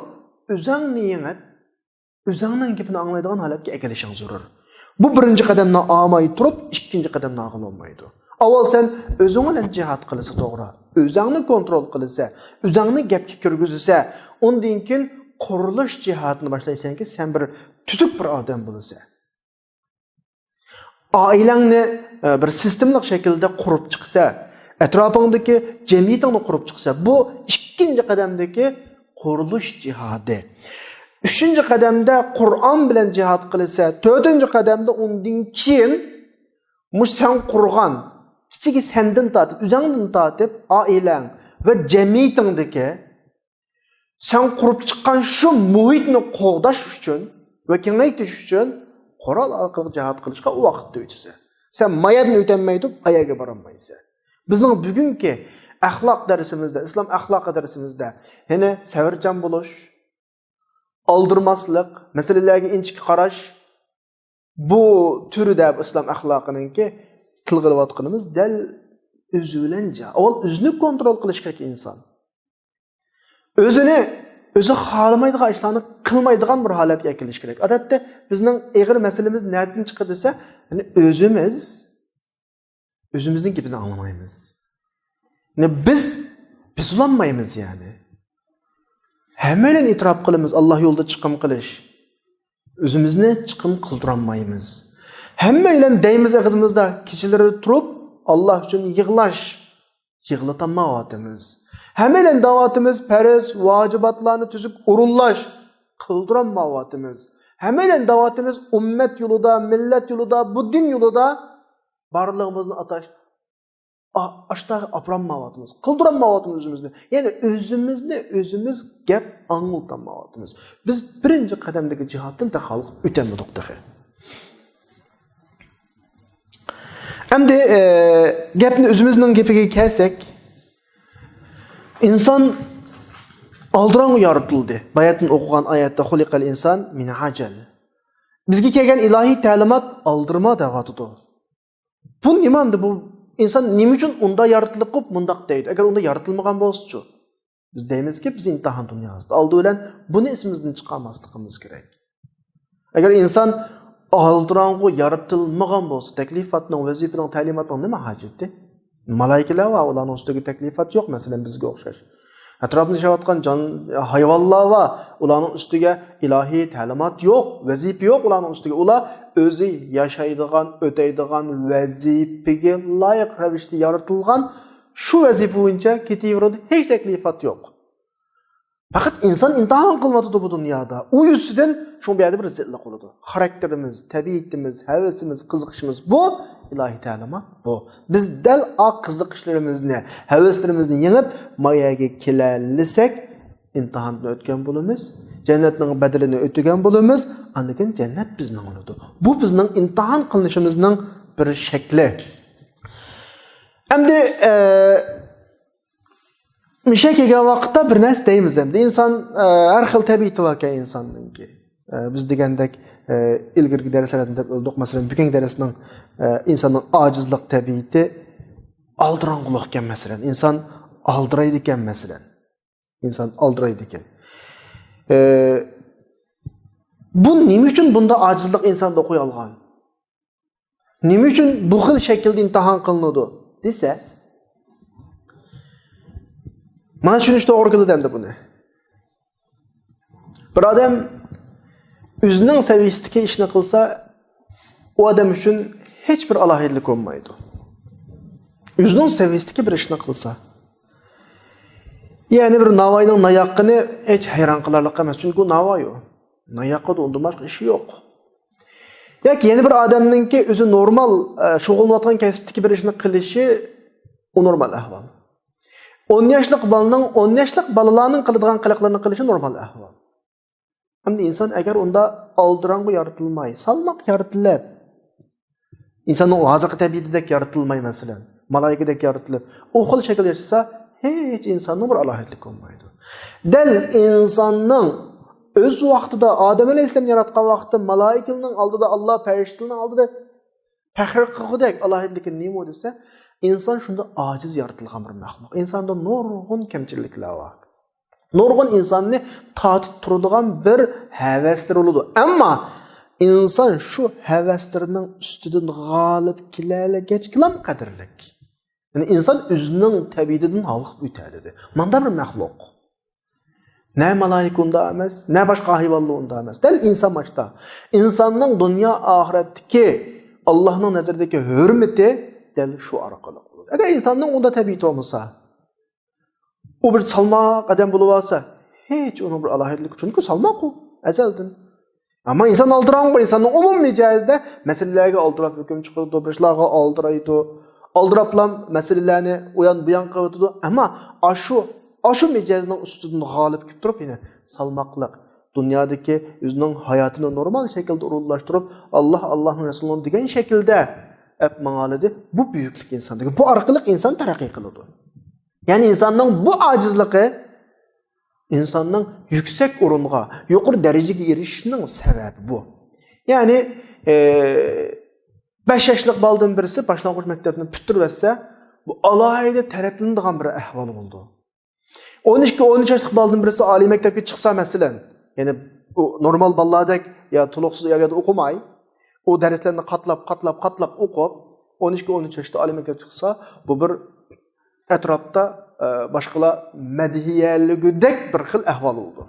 ئۆزەڭنى يېڭىپ، ئۆزەڭنىڭ گېپىنى ئاڭلايدىغان ھالەتكە ئەكېلىشىڭ زۆرۈر. بۇ بىرىنچى قەدەمنى ئالماي تۇرۇپ، ئىككىنچى قەدەمنى ئالغىلى بولمايدۇ. ئاۋۋال سەن ئۆزۈڭ بىلەن جىھاد قىلىسەن، توغرا. ئۆزەڭنى كونترول قىلىسەن، ئۆزەڭنى گەپكە كىرگۈزىسەن. ئۇندىن كېيىن قۇرۇلۇش جىھادىنى باشلايسەنكى، سەن بىر تۈزۈك بىر ئادەم بولىسەن. ئائىلەڭنى، ئە، بىر سىستېمىلىق شەكىلدە قۇرۇپ چىقىسەن، ئەتراپىڭدىكى جەمئىيىتىڭنى قۇرۇپ چىقىسەن. بۇ ئىككىنچى قەدەمدىكى قۇرۇلۇش جىھادى. ئۈچىنچى قەدەمدە قۇرئان بىلەن جىھاد قىلىسەن. تۆتىنچى قەدەمدە ئۇندىن كېيىن مۇشۇ سەن قۇرغان، ئىچىگە سەندىن تارتىپ، ئۆزەڭدىن تارتىپ، ئائىلەڭ ۋە جەمئىيىتىڭدىكى سەن قۇرۇپ چىققان شۇ مۇھىتنى قوغداش ئۈچۈن ۋە كېڭەيتىش ئۈچۈن قورال ئارقىلىق جىھاد قىلىشقا ئۇ ۋاقىتتا ئۆتىسەن. سەن ما يەردىن ئۆتەلمەي تۇرۇپ، ئايەرگە بارالمايسەن. بىزنىڭ بۈگۈنكى ئەخلاق دەرسىمىزدە، ئىسلام ئەخلاقى دەرسىمىزدە، يەنى سەۋرچان بولۇش، ئالدىرىماسلىق، مەسىلىلەرگە ئىنچىكە قاراش، بۇ تۈردە ئىسلام ئەخلاقىنىڭكى تىلغا ئېلىۋاتقىنىمىز دەل ئۆزى بىلەن جا-، ئاۋۋال ئۆزىنى كونترول قىلىش كېرەك ئىنسان. ئۆزىنى، ئۆزى خالىمايدىغان ئىشلارنى قىلمايدىغان بىر ھالەتكە ئەكېلىش كېرەك. ئادەتتە بىزنىڭ ئېغىر مەسىلىمىز نەدىن چىقىدۇ دېسە، يەنى ئۆزىمىز، ئۆزىمىزنىڭ گېپىنى ئاڭلىمايمىز. يەنى بىز، بىز بولالمايمىز يەنى. ھەممەيلەن ئېتىراپ قىلىمىز، ئاللا يولىدا چىقىم قىلىش. ئۆزىمىزنى چىقىم قىلدۇرالمايمىز. ھەممەيلەن دەيمىز ئېغىزىمىزدا، كېچىلىرى تۇرۇپ، ئاللا ئۈچۈن يىغلاش. يىغلىتالمايۋاتىمىز. ھەممەيلەن دەۋاتىمىز، پەرز، ۋاجىباتلارنى تۈزۈپ ئورۇنلاش. قىلدۇرالمايۋاتىمىز. ھەممەيلەن دەۋاتىمىز، ئۈممەت يولىدا، مىللەت يولىدا، بۇ دىن يولىدا بارلىقىمىزنى ئاتاش، ئا-، ئاشتا ئاپىرالمايۋاتىمىز، قىلدۇرالمايۋاتىمىز ئۆزىمىزنى. يەنى ئۆزىمىزنى ئۆزىمىز گەپ ئاڭلىتالمايۋاتىمىز. بىز بىرىنچى قەدەمدىكى جىھادتىن تېخى ھالقىپ ئۆتەلمىدۇق تېخى. ئەمدى، ئە، گەپنى ئۆزىمىزنىڭ گېپىگە كەلسەك، ئىنسان ئالدىراڭغۇ يارىتىلدى. باياتىن ئوقۇغان ئايەتتە خۇلىقەل ئىنسان مىن ئەجەل. بىزگە كەلگەن ئىلاھىي تەلىمات ئالدىرىما دەۋاتىدۇ. بۇ نېمە ئەمدى؟ بۇ ئىنسان نېمە ئۈچۈن ئۇنداق يارىتىلىپ قويۇپ مۇنداق دەيدۇ؟ ئەگەر ئۇنداق يارىتىلمىغان بولسىچۇ؟ بىز دەيمىزكى، بىز ئىمتىھان دۇنياسىدا. ئالدى بىلەن بۇنى ئېسىمىزدىن چىقارماسلىقىمىز كېرەك. ئەگەر ئىنسان ئالدىراڭغۇ يارىتىلمىغان بولسا، تەكلىپاتنىڭ، ۋەزىپىنىڭ، تەلىماتنىڭ نېمە ھاجىتى؟ مالايىكىلەر بار، ئۇلارنىڭ ئۈستىگە تەكلىپات يوق، مەسىلەن، بىزگە ئوخشاش. ئەتراپتا ياشاۋاتقان جان، ھايۋانلار بار، ئۇلارنىڭ ئۈستىگە ئىلاھىي تەلىمات يوق، ۋەزىپە يوق ئۇلارنىڭ ئۈستىگە. ئۇلار ئۆزى ياشايدىغان، ئۆتەيدىغان ۋەزىپىگە لايىق رەۋىشتە يارىتىلغان، شۇ ۋەزىپە بويىچە كېتىۋېرىدۇ، ھېچ تەكلىپات يوق. پەقەت ئىنسان ئىمتىھان قىلىنىۋاتىدۇ بۇ دۇنيادا. ئۇ يۈزىسىدىن شۇ بۇ يەردە بىر زىتلىق بولىدۇ. خاراكتېرىمىز، تەبىئىتىمىز، ھەۋىسىمىز، قىزىقىشىمىز، بۇ ئىلاھىي تەلىمات بۇ. بىز دەل ئا قىزىقىشلىرىمىزنى، ھەۋەسلىرىمىزنى يېڭىپ، ما يەرگە كېلەلىسەك، ئىمتىھاندىن ئۆتكەن بولىمىز، جەننەتنىڭ بەدىلىنى ئۆتىگەن بولىمىز، ئاندىن كېيىن جەننەت بىزنىڭ بولىدۇ. بۇ بىزنىڭ ئىمتىھان قىلىنىشىمىزنىڭ بىر شەكلى. ئەمدى، ئە، مىشە كەلگەن ۋاقىتتا بىر نەرسە دەيمىز ئەمدى. ئىنسان، ئە، ھەر خىل تەبىئىتى باركەن ئىنساننىڭكى. ئە، بىز دېگەندەك، ئە، ئىلگىرىكى دەرسلەردە دەپ ئۆتتۇق. مەسىلەن، بۈگۈنكى دەرسنىڭ، ئە، ئىنساننىڭ ئاجىزلىق تەبىئىتى ئالدىراڭغۇلۇق ئىكەن، مەسىلەن. ئىنسان ئالدىرايدۇ ئىكەن، مەسىلەن. ئىنسان ئالدىرايدۇ ئىكەن. ئە، بۇ نېمە ئۈچۈن بۇنداق ئاجىزلىق ئىنساندا ئوقۇيالغان؟ نېمە ئۈچۈن بۇ خىل شەكىلدە ئىمتىھان قىلىنىدۇ دېسە، مانا چۈشىنىش توغرا كېلىدۇ ئەمدى بۇنى. بىر ئادەم ئۆزىنىڭ سەۋىيىسىدىكى ئىشنى قىلسا، ئۇ ئادەم ئۈچۈن ھېچ بىر ئالاھىدىلىك بولمايدۇ. ئۆزىنىڭ سەۋىيىسىدىكى بىر ئىشنى قىلسا، يەنى بىر ناۋاينىڭ ناياققىنى ھېچ ھەيران قىلارلىق ئەمەس، چۈنكى ئۇ ناۋايۇ. ناياققىدۇ، ئۇندىن باشقا ئىشى يوق. ياكى يەنە بىر ئادەمنىڭكى ئۆزى نورمال، ئە، شۇغۇللىنىۋاتقان كەسىپتىكى بىر ئىشنى قىلىشى، ئۇ نورمال ئەھۋال. ئون ياشلىق بالىنىڭ، ئون ياشلىق بالىلارنىڭ قىلىدىغان قىلىقلىرىنى قىلىشى نورمال ئەھۋال. ئەمدى ئىنسان ئەگەر ئۇندا ئالدىراڭغۇ يارىتىلماي، سالماق يارىتىلىپ، ئىنساننىڭ ھازىرقى تەبىئىتىدەك يارىتىلماي، مەسىلەن، مالايىكىدەك يارىتىلىپ، ئۇ خىل شەكىل ياشىسا، ھېچ ئىنساننىڭ بىر ئالاھىدىلىكى بولمايدۇ. دەل ئىنساننىڭ ئۆز ۋاقتىدا، ئادەم ئەلەيھىسسالامنى ياراتقان ۋاقىتتا مالايىكىلەرنىڭ ئالدىدا، ئاللا پەرىشتىلەرنىڭ ئالدىدا پەخىر قىلغۇدەك ئالاھىدىلىكى نېمە دېسە، ئىنسان شۇنداق ئاجىز يارىتىلغان بىر مەخلۇق. ئىنساندا نۇرغۇن كەمچىلىكلەر بار. نۇرغۇن ئىنساننى تارتىپ تۇرىدىغان بىر ھەۋەسلىرى بولىدۇ. ئەمما ئىنسان شۇ ھەۋەسلىرىنىڭ ئۈستىدىن غالىب كېلەلىگەچكىلا قەدىرلىك. يەنى ئىنسان ئۆزىنىڭ تەبىئىتىدىن ھالقىپ ئۆتەلىدى. ماندا بىر مەخلۇق. نە مالايىكە ئۇنداق ئەمەس، نە باشقا ھايۋانلار ئۇنداق ئەمەس. دەل ئىنسان ماشتا. ئىنساننىڭ دۇنيا ئاخىرەتتىكى، ئاللانىڭ نەزىرىدىكى ھۆرمىتى دەل شۇ ئارقىلىق بولىدۇ. ئەگەر ئىنساننىڭ ئۇنداق تەبىئىتى بولمىسا، ئۇ بىر سالماق ئادەم بولۇۋالسا، ھېچ ئۇنىڭ بىر ئالاھىدىلىكى، چۈنكى سالماق ئۇ ئەزەلدىن. ئەمما ئىنسان ئالدىراڭغۇ، ئىنساننىڭ ئومۇمىي مىجەزىدە مەسىلىلەرگە ئالدىراپ ھۆكۈم چىقىرىدۇ، بىر ئىشلارغا ئالدىرايدۇ، ئالدىراپلا مەسىلىلەرنى ئۇيان بۇيان قىلىۋېتىدۇ. ئەمما ئاشۇ، ئاشۇ مىجەزنىڭ ئۈستىدىن غالىب كېلىپ تۇرۇپ، يەنە سالماقلىق، دۇنيادىكى ئۆزىنىڭ ھاياتىنى نورمال شەكىلدە ئورۇنلاشتۇرۇپ، ئاللا، ئاللانىڭ رەسۇلىنىڭ دېگەن شەكىلدە ئەپ ماڭالىدى. بۇ بۈيۈكلۈك ئىنساندىكى. بۇ ئارقىلىق ئىنسان تەرەققىي قىلىدۇ. يەنى ئىنساننىڭ بۇ ئاجىزلىقى ئىنساننىڭ يۈكسەك ئورۇنغا، يۇقىرى دەرىجىگە ئېرىشىشىنىڭ سەۋەبى بۇ. يەنى، ئى، بەش ياشلىق بالىدىن بىرسى باشلانغۇچ مەكتەپنى پۈتتۈرۈۋەتسە، بۇ ئالاھىدە تەرەپلىنىدىغان بىر ئەھۋال بولىدۇ. ئون ئىككى، ئون ئۈچ ياشلىق بالىدىن بىرسى ئالىي مەكتەپكە چىقسا، مەسىلەن، يەنى ئۇ نورمال بالىلاردەك يا تولۇقسىز ئەۋەدە ئوقۇماي، ئۇ دەرسلەرنى قاتلاپ، قاتلاپ، قاتلاپ ئوقۇپ، ئون ئىككى، ئون ئۈچ ياشتا ئالىي مەكتەپكە چىقسا، بۇ بىر ئەتراپتا، ئە، باشقىلار مەدھىيەلىگۈدەك بىر خىل ئەھۋال بولىدۇ.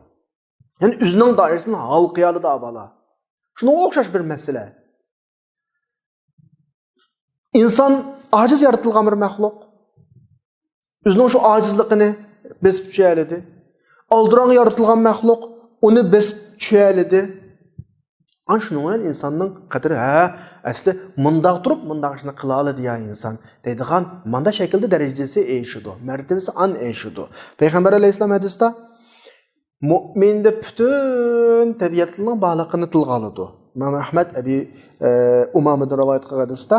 يەنى ئۆزىنىڭ دائىرىسىنى ھالقىيالىدۇ ئا بالا. شۇنىڭغا ئوخشاش بىر مەسىلە. ئىنسان ئاجىز يارىتىلغان بىر مەخلۇق. ئۆزىنىڭ شۇ ئاجىزلىقىنى بېسىپ چۈشەلىدى. ئالدىراڭ يارىتىلغان مەخلۇق، ئۇنى بېسىپ چۈشەلىدى. ئان شۇنىڭ بىلەن ئىنساننىڭ قەدرى، ھە، ئەسلى مۇنداق تۇرۇپ مۇنداق ئىشنى قىلالىدى يا ئىنسان دەيدىغان ماندا شەكىلدە دەرىجىسى ئېشىدۇ، مەرتىۋىسى ئان ئېشىدۇ. پەيغەمبەر ئەلەيھىسسالام ھەدىستە مۇئمىندا پۈتۈن تەبىئەتلىرىنىڭ بارلىقىنى تىلغا ئالىدۇ. ئىمام ئەھمەد ئەبى، ئە، ئۇمامىدىن رىۋايەت قىلغان ھەدىستە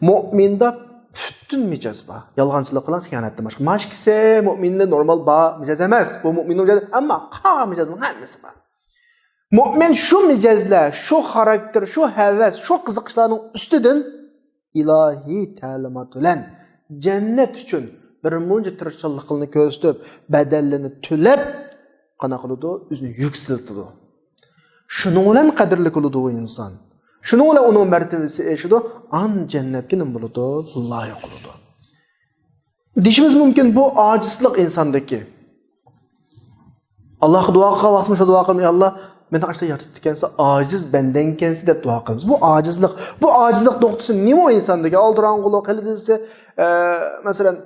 مۇئمىندا پۈتۈن مىجەز بار. يالغانچىلىق بىلەن خىيانەتتىن باشقا. مانا ئىككىسى مۇئمىندا نورمال بار مىجەز ئەمەس. بۇ مۇئمىننىڭ مىجەزى، ئەمما قالغان مىجەزنىڭ ھەممىسى بار. مۇئمىن شۇ مىجەزلەر، شۇ خاراكتېر، شۇ ھەۋەس، شۇ قىزىقىشلارنىڭ ئۈستىدىن ئىلاھىي تەلىمات بىلەن جەننەت ئۈچۈن بىر مۇنچە تىرىشچانلىقلىرىنى كۆرسىتىپ، بەدەللىرىنى تۆلەپ، قانداق قىلىدۇ؟ ئۆزىنى يۈكسىلىتىدۇ. شۇنىڭ بىلەن قەدىرلىك بولىدۇ ئۇ ئىنسان. شۇنىڭ بىلەن ئۇنىڭ مەرتىۋىسى ئېشىدۇ، ئان جەننەتكە نېمە بولىدۇ؟ لايىق بولىدۇ. دېيىشىمىز مۇمكىن، بۇ ئاجىزلىق ئىنساندىكى. ئاللاھقا دۇئا قىلغان ۋاقتىمىز شۇ دۇئا قىلىمىز، «يا ئاللا، مېنى ئاشۇنداق يارىتىپتىكەنسەن، ئاجىز بەندەڭكەنسەن» دەپ دۇئا قىلىمىز. بۇ ئاجىزلىق. بۇ ئاجىزلىق نۇقتىسى نېمە ئۇ ئىنساندىكى؟ ئالدىراڭغۇلۇق، ھېلى دېسە، ئە، مەسىلەن،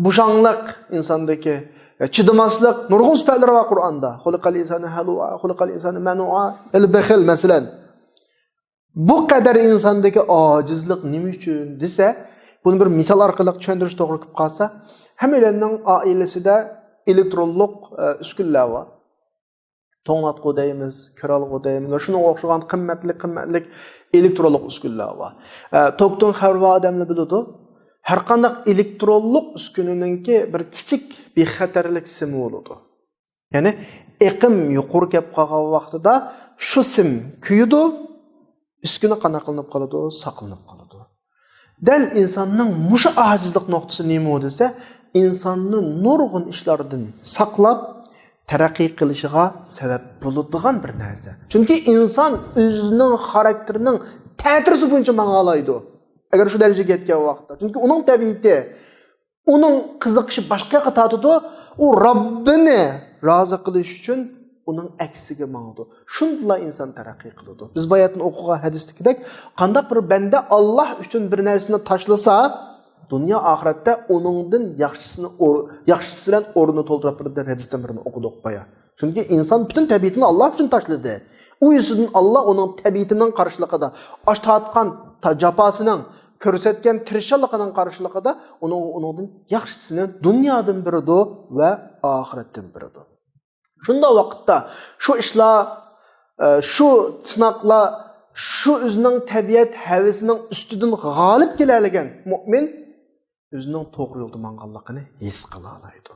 بوشاڭلىق ئىنساندىكى، ئە، چىدىماسلىق، نۇرغۇن سۈپەتلىرى بار قۇرئاندا. «خۇلىقەل ئىنسانى ھەلۇئا، خۇلىقەل ئىنسانى مەنۇئا»، ھېلى بېخىل، مەسىلەن. بۇ قەدەر ئىنساندىكى ئاجىزلىق نېمە ئۈچۈن دېسە، بۇنى بىر مىسال ئارقىلىق چۈشەندۈرۈش توغرا كېلىپ قالسا، ھەممەيلەننىڭ ئائىلىسىدە ئېلېكترونلۇق، ئە، ئۈسكۈنىلەر بار. توڭلاتقۇ دەيمىز، كىرئالغۇ دەيمىز ۋە شۇنىڭغا ئوخشىغان قىممەتلىك، قىممەتلىك ئېلېكترونلۇق ئۈسكۈنىلەر بار. ئە، توكتىن خەۋىرى بار ئادەملەر بىلىدۇ. ھەرقانداق ئېلېكترونلۇق ئۈسكۈنىنىڭكى بىر كىچىك بىخەتەرلىك سىمى بولىدۇ. يەنى ئېقىم يۇقىرى كەپ قالغان ۋاقتىدا شۇ سىم كۆيىدۇ، ئۈسكۈنە قانداق قىلىنىپ قالىدۇ؟ ساقلىنىپ قالىدۇ. دەل ئىنساننىڭ مۇشۇ ئاجىزلىق نۇقتىسى نېمە دېسە، ئىنساننى نۇرغۇن ئىشلاردىن ساقلاپ، تەرەققىي قىلىشىغا سەۋەب بولىدىغان بىر نەرسە. چۈنكى ئىنسان ئۆزىنىڭ خاراكتېرىنىڭ تەتۈرىسى بويىچە ماڭالايدۇ. ئەگەر شۇ دەرىجىگە يەتكەن ۋاقىتتا. چۈنكى ئۇنىڭ تەبىئىتى، ئۇنىڭ قىزىقىشى باشقا ياققا تارتىدۇ. ئۇ رەببىنى رازى قىلىش ئۈچۈن ئۇنىڭ ئەكسىگە ماڭىدۇ. شۇندىلا ئىنسان تەرەققىي قىلىدۇ. بىز باياتىن ئوقۇغان ھەدىستىكىدەك، قانداق بىر بەندە ئاللاھ ئۈچۈن بىر نەرسىنى تاشلىسا، دۇنيا ئاخىرەتتە ئۇنىڭدىن ياخشىسىنى ئور-، ياخشىسى بىلەن ئورنىنى تولدۇرۇپ بېرىدۇ دەپ ھەدىستىن بىرنى ئوقۇدۇق بايا. چۈنكى ئىنسان پۈتۈن تەبىئىتىنى ئاللاھ ئۈچۈن تاشلىدى. ئۇ يۈزىدىن ئاللاھ ئۇنىڭ تەبىئىتىنىڭ قارشىلىقىدا، ئاش تارتقان تا-، جاپاسىنىڭ، كۆرسەتكەن تىرىشچانلىقىنىڭ قارشىلىقىدا ئۇنىڭغا ئۇنىڭدىن ياخشىسىنى دۇنيادىن بېرىدۇ ۋە ئاخىرەتتىن بېرىدۇ. شۇنداق ۋاقىتتا شۇ ئىشلار، ئە، شۇ سىناقلار، شۇ ئۆزىنىڭ تەبىئەت ھەۋىسىنىڭ ئۈستىدىن غالىب كېلەلىگەن مۇئمىن ئۆزىنىڭ توغرا يولدا ماڭغانلىقىنى ھېس قىلالايدۇ.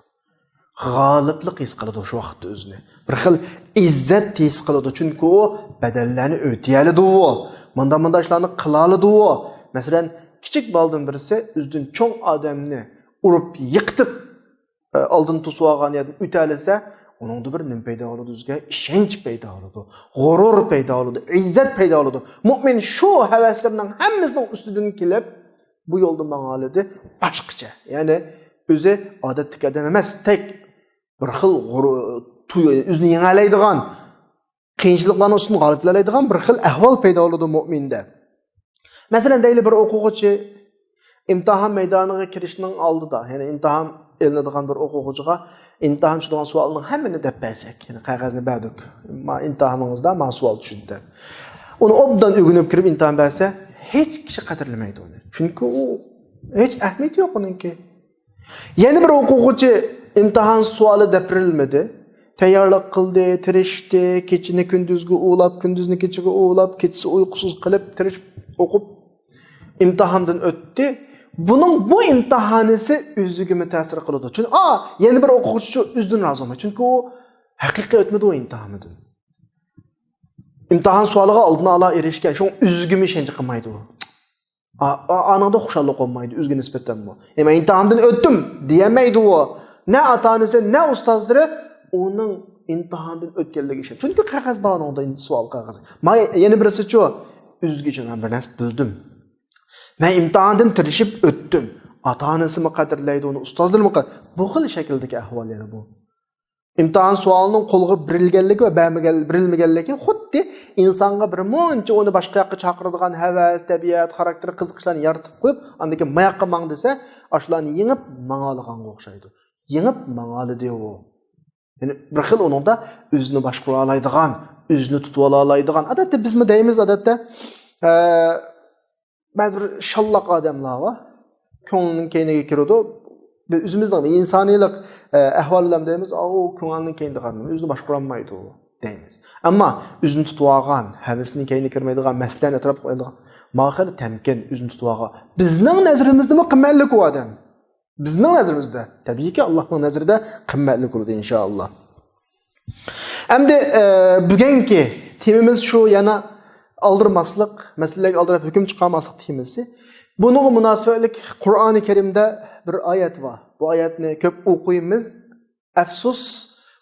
غالىبلىق ھېس قىلىدۇ شۇ ۋاقىتتا ئۆزىنى. بىر خىل ئىززەت ھېس قىلىدۇ، چۈنكى ئۇ بەدەللەرنى ئۆتىيەلىدىغۇ، مۇنداق مۇنداق ئىشلارنى قىلالىدىغۇ. مەسىلەن، كىچىك بالىدىن بىرسى ئۆزىدىن چوڭ ئادەمنى ئۇرۇپ يىقىتىپ، ئالدىنى توسۇۋالغان يەردىن ئۆتەلىسە، ئۇنىڭدا بىر نېمە پەيدا بولىدۇ؟ ئۆزىگە ئىشەنچ پەيدا بولىدۇ، غۇرۇر پەيدا بولىدۇ، ئىززەت پەيدا بولىدۇ. مۇئمىن شۇ ھەۋەسلىرىنىڭ ھەممىسىنىڭ ئۈستىدىن كېلىپ، بۇ يولدا ماڭالىدى باشقىچە. يەنى ئۆزى ئادەتتىكى ئادەم ئەمەس، تەك بىر خىل غۇرۇ-، تۇي-، ئۆزىنى يېڭەلەيدىغان، قىيىنچىلىقلارنىڭ ئۈستىدىن غالىب كېلەلەيدىغان بىر خىل ئەھۋال پەيدا بولىدۇ مۇئمىندە. مەسىلەن، دەيلى، بىر ئوقۇغۇچى ئىمتىھان مەيدانىغا كىرىشنىڭ ئالدىدا، يەنى ئىمتىھان ئېلىنىدىغان بىر ئوقۇغۇچىغا ئىمتىھان چۈشىدىغان سوئالنىڭ ھەممىنى دەپ بەرسەك، يەنى قەغەزنى بەردۇق، ما ئىمتىھانىڭىزدا ما سوئال چۈشىدۇ دەپ. ئۇنى ئوبدان ئۆگىنىپ كىرىپ ئىمتىھان بەرسە، ھېچ كىشى قەدىرلىمەيدۇ ئۇنى. چۈنكى ئۇ ھېچ ئەھمىيىتى يوق ئۇنىڭكى. يەنە بىر ئوقۇغۇچى ئىمتىھان سوئالى دەپ بېرىلمىدى. تەييارلىق قىلدى، تىرىشتى، كېچىنى كۈندۈزگە ئۇلاپ، كۈندۈزنى كېچىگە ئۇلاپ، كېچىسى ئۇيقۇسىز قىلىپ، تىرىشىپ ئوقۇپ، ئىمتىھاندىن ئۆتتى. بۇنىڭ بۇ ئىمتىھانىسى ئۆزىگىمۇ تەسىر قىلىدۇ. چۈنكى، ئا، يەنە بىر ئوقۇغۇچىچۇ ئۆزىدىن رازى بولمايدۇ. چۈنكى ئۇ ھەقىقىي ئۆتمىدى ئۇ ئىمتىھاندىن. ئىمتىھان سوئالىغا ئالدىن ئالا ئېرىشكەن، شۇڭا ئۆزىگىمۇ ئىشەنچ قىلمايدۇ. ئا-، ئا-، ئانىڭدا خۇشاللىق بولمايدۇ، ئۆزىگە نىسبەتەنمۇ. ئە، مەن ئىمتىھاندىن ئۆتتۈم دېيەلمەيدۇ ئۇ. نە ئاتا-ئانىسى، نە ئۇستازلىرى ئۇنىڭ ئىمتىھاندىن ئۆتكەنلىكىگە ئىشەن-، چۈنكى قەغەز بار ئۇنىڭدا، سوئال قەغىزى. ما-، يەنە بىرسىچۇ، ئۆزىگە ئىشەن، مەن بىر نەرسە بىلدىم. مەن ئىمتىھاندىن تىرىشىپ ئۆتتۈم. ئاتا-ئانىسىمۇ قەدىرلەيدۇ ئۇنى، ئۇستازلىرىمۇ قەد-، بۇ خىل شەكىلدىكى ئەھۋال يەنە بۇ. ئىمتىھان سوئالىنىڭ قولغا بېرىلگەنلىكى ۋە بەرمىگەن-، بېرىلمىگەنلىكى خۇددى ئىنسانغا بىر مۇنچە ئۇنى باشقا ياققا چاقىرىدىغان ھەۋەس، تەبىئەت، خاراكتېر، قىزىقىشلارنى يارىتىپ قويۇپ، ئاندىن كېيىن ماياققا ماڭ دېسە، ئاشۇلارنى يېڭىپ ماڭالىغانغا ئوخشايدۇ. يېڭىپ ماڭالىدى ئۇ. يەنى بىر خىل ئۇنىڭدا ئۆزىنى باشقۇرالايدىغان، ئۆزىنى تۇتۇۋالالايدىغان. ئادەتتە بىزمۇ دەيمىز، ئادەتتە، ئە، بەزى بىر شاللاق ئادەملەر بار. كۆڭلىنىڭ كەينىگە كىرىدۇ. بىز ئۆزىمىزنىڭ بىر ئىنسانىيلىق، ئە، ئەھۋال بىلەن دەيمىز، «ئاۋۇ كۆڭلىنىڭ كەينىدە قالدى، ئۆزىنى باشقۇرالمايدۇ» دەيمىز. ئەمما ئۆزىنى تۇتۇۋالغان، ھەۋىسىنىڭ كەينىگە كىرمەيدىغان، مەسىلىنى ئەتراپقا قويىدىغان، مانا خېلى تەمكىن، ئۆزىنى تۇتۇۋالغان. بىزنىڭ نەزىرىمىزدىمۇ قىممەتلىك ئۇ ئادەم. بىزنىڭ نەزىرىمىزدە. تەبىئىيكى، ئاللاھنىڭ نەزىرىدە قىممەتلىك بولىدۇ، ئىنشائاللا. ئەمدى، ئە، بۈگۈنكى تېمىمىز شۇ، يەنە ئالدىرىماسلىق، مەسىلىلەرگە ئالدىراپ ھۆكۈم چىقارماسلىق تېمىسى. بۇنىڭغا مۇناسىۋەتلىك قۇرئانى كەرىمدە بىر ئايەت بار. بۇ ئايەتنى كۆپ ئوقۇيمىز. ئەپسۇس،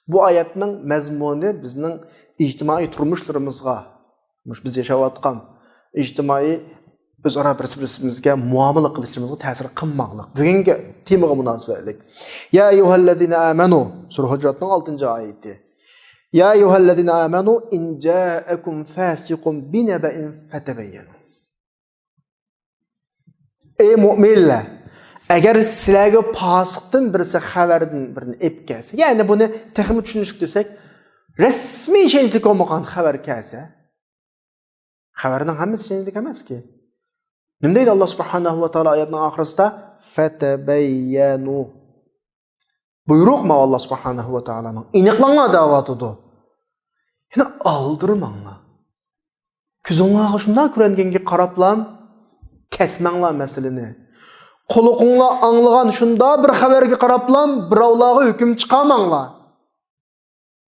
بۇ ئايەتنىڭ مەزمۇنى بىزنىڭ ئىجتىمائىي تۇرمۇشلىرىمىزغا، مۇشۇ بىز ياشاۋاتقان ئىجتىمائىي ئۆزئارا بىرسى-بىرسىمىزگە مۇئامىلە قىلىشىمىزغا تەسىر قىلماقلىق. بۈگۈنكى تېمىغا مۇناسىۋەتلىك. يا ئەييۇھەللەزىنە ئامەنۇ، سۈرە ھۇجراتنىڭ ئالتىنچى ئايىتى. يا ئەييۇھەللەزىنە ئامەنۇ، ئىن جائەكۇم فاسىقۇن بىنەبەئىن فەتەبەييەنۇ. ئەي مۆمىنلەر، ئەگەر سىلەرگە پاسىقتىن بىرسى خەۋەردىن بىرنى ئېلىپ كەلسە، يەنى بۇنى تېخىمۇ چۈشىنىشلىك دېسەك، رەسمىي ئىشەنچلىك بولمىغان خەۋەر كەلسە، خەۋەرنىڭ ھەممىسى ئىشەنچلىك ئەمەسكى. نېمە دەيدۇ ئاللا سۇبھانەھۇ ۋە تائالا ئايەتنىڭ ئاخىرىسىدا؟ فەتەبەييەنۇ. بۇيرۇق ماۋۇ ئاللا سۇبھانەھۇ ۋە تائالانىڭ. ئېنىقلاڭلار دەۋاتىدۇ. يەنى ئالدىرىماڭلار. كۆزۈڭلارغا شۇنداق كۆرۈنگەنگە قاراپلا كەسمەڭلار مەسىلىنى. قۇلىقىڭلار ئاڭلىغان شۇنداق بىر خەۋەرگە قاراپلا بىراۋلارغا ھۆكۈم چىقارماڭلار.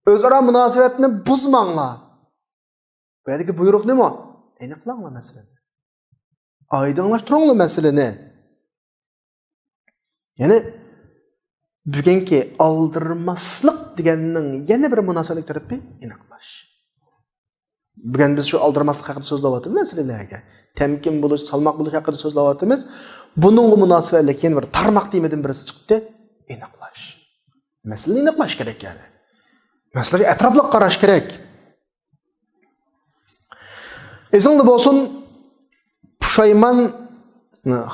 ئۆزئارا مۇناسىۋەتنى بۇزماڭلار. بۇ يەردىكى بۇيرۇق نېمە؟ ئېنىقلاڭلار مەسىلىنى. ئايدىڭلاشتۇرۇڭلار مەسىلىنى. يەنى بۈگۈنكى ئالدىرىماسلىق دېگەننىڭ يەنە بىر مۇناسىۋەتلىك تەرىپى ئېنىقلاش. بۈگۈن بىز شۇ ئالدىرىماسلىق ھەققىدە سۆزلەۋاتىمىز مەسىلىلەرگە. تەمكىن بولۇش، سالماق بولۇش ھەققىدە سۆزلەۋاتىمىز. بۇنىڭغا مۇناسىۋەتلىك يەنە بىر تارماق تېمىدىن بىرسى چىقتى. ئېنىقلاش. مەسىلىنى ئېنىقلاش كېرەك يەنى. مەسىلىگە ئەتراپلىق قاراش كېرەك. ئېسىڭدە بولسۇن، پۇشايمان،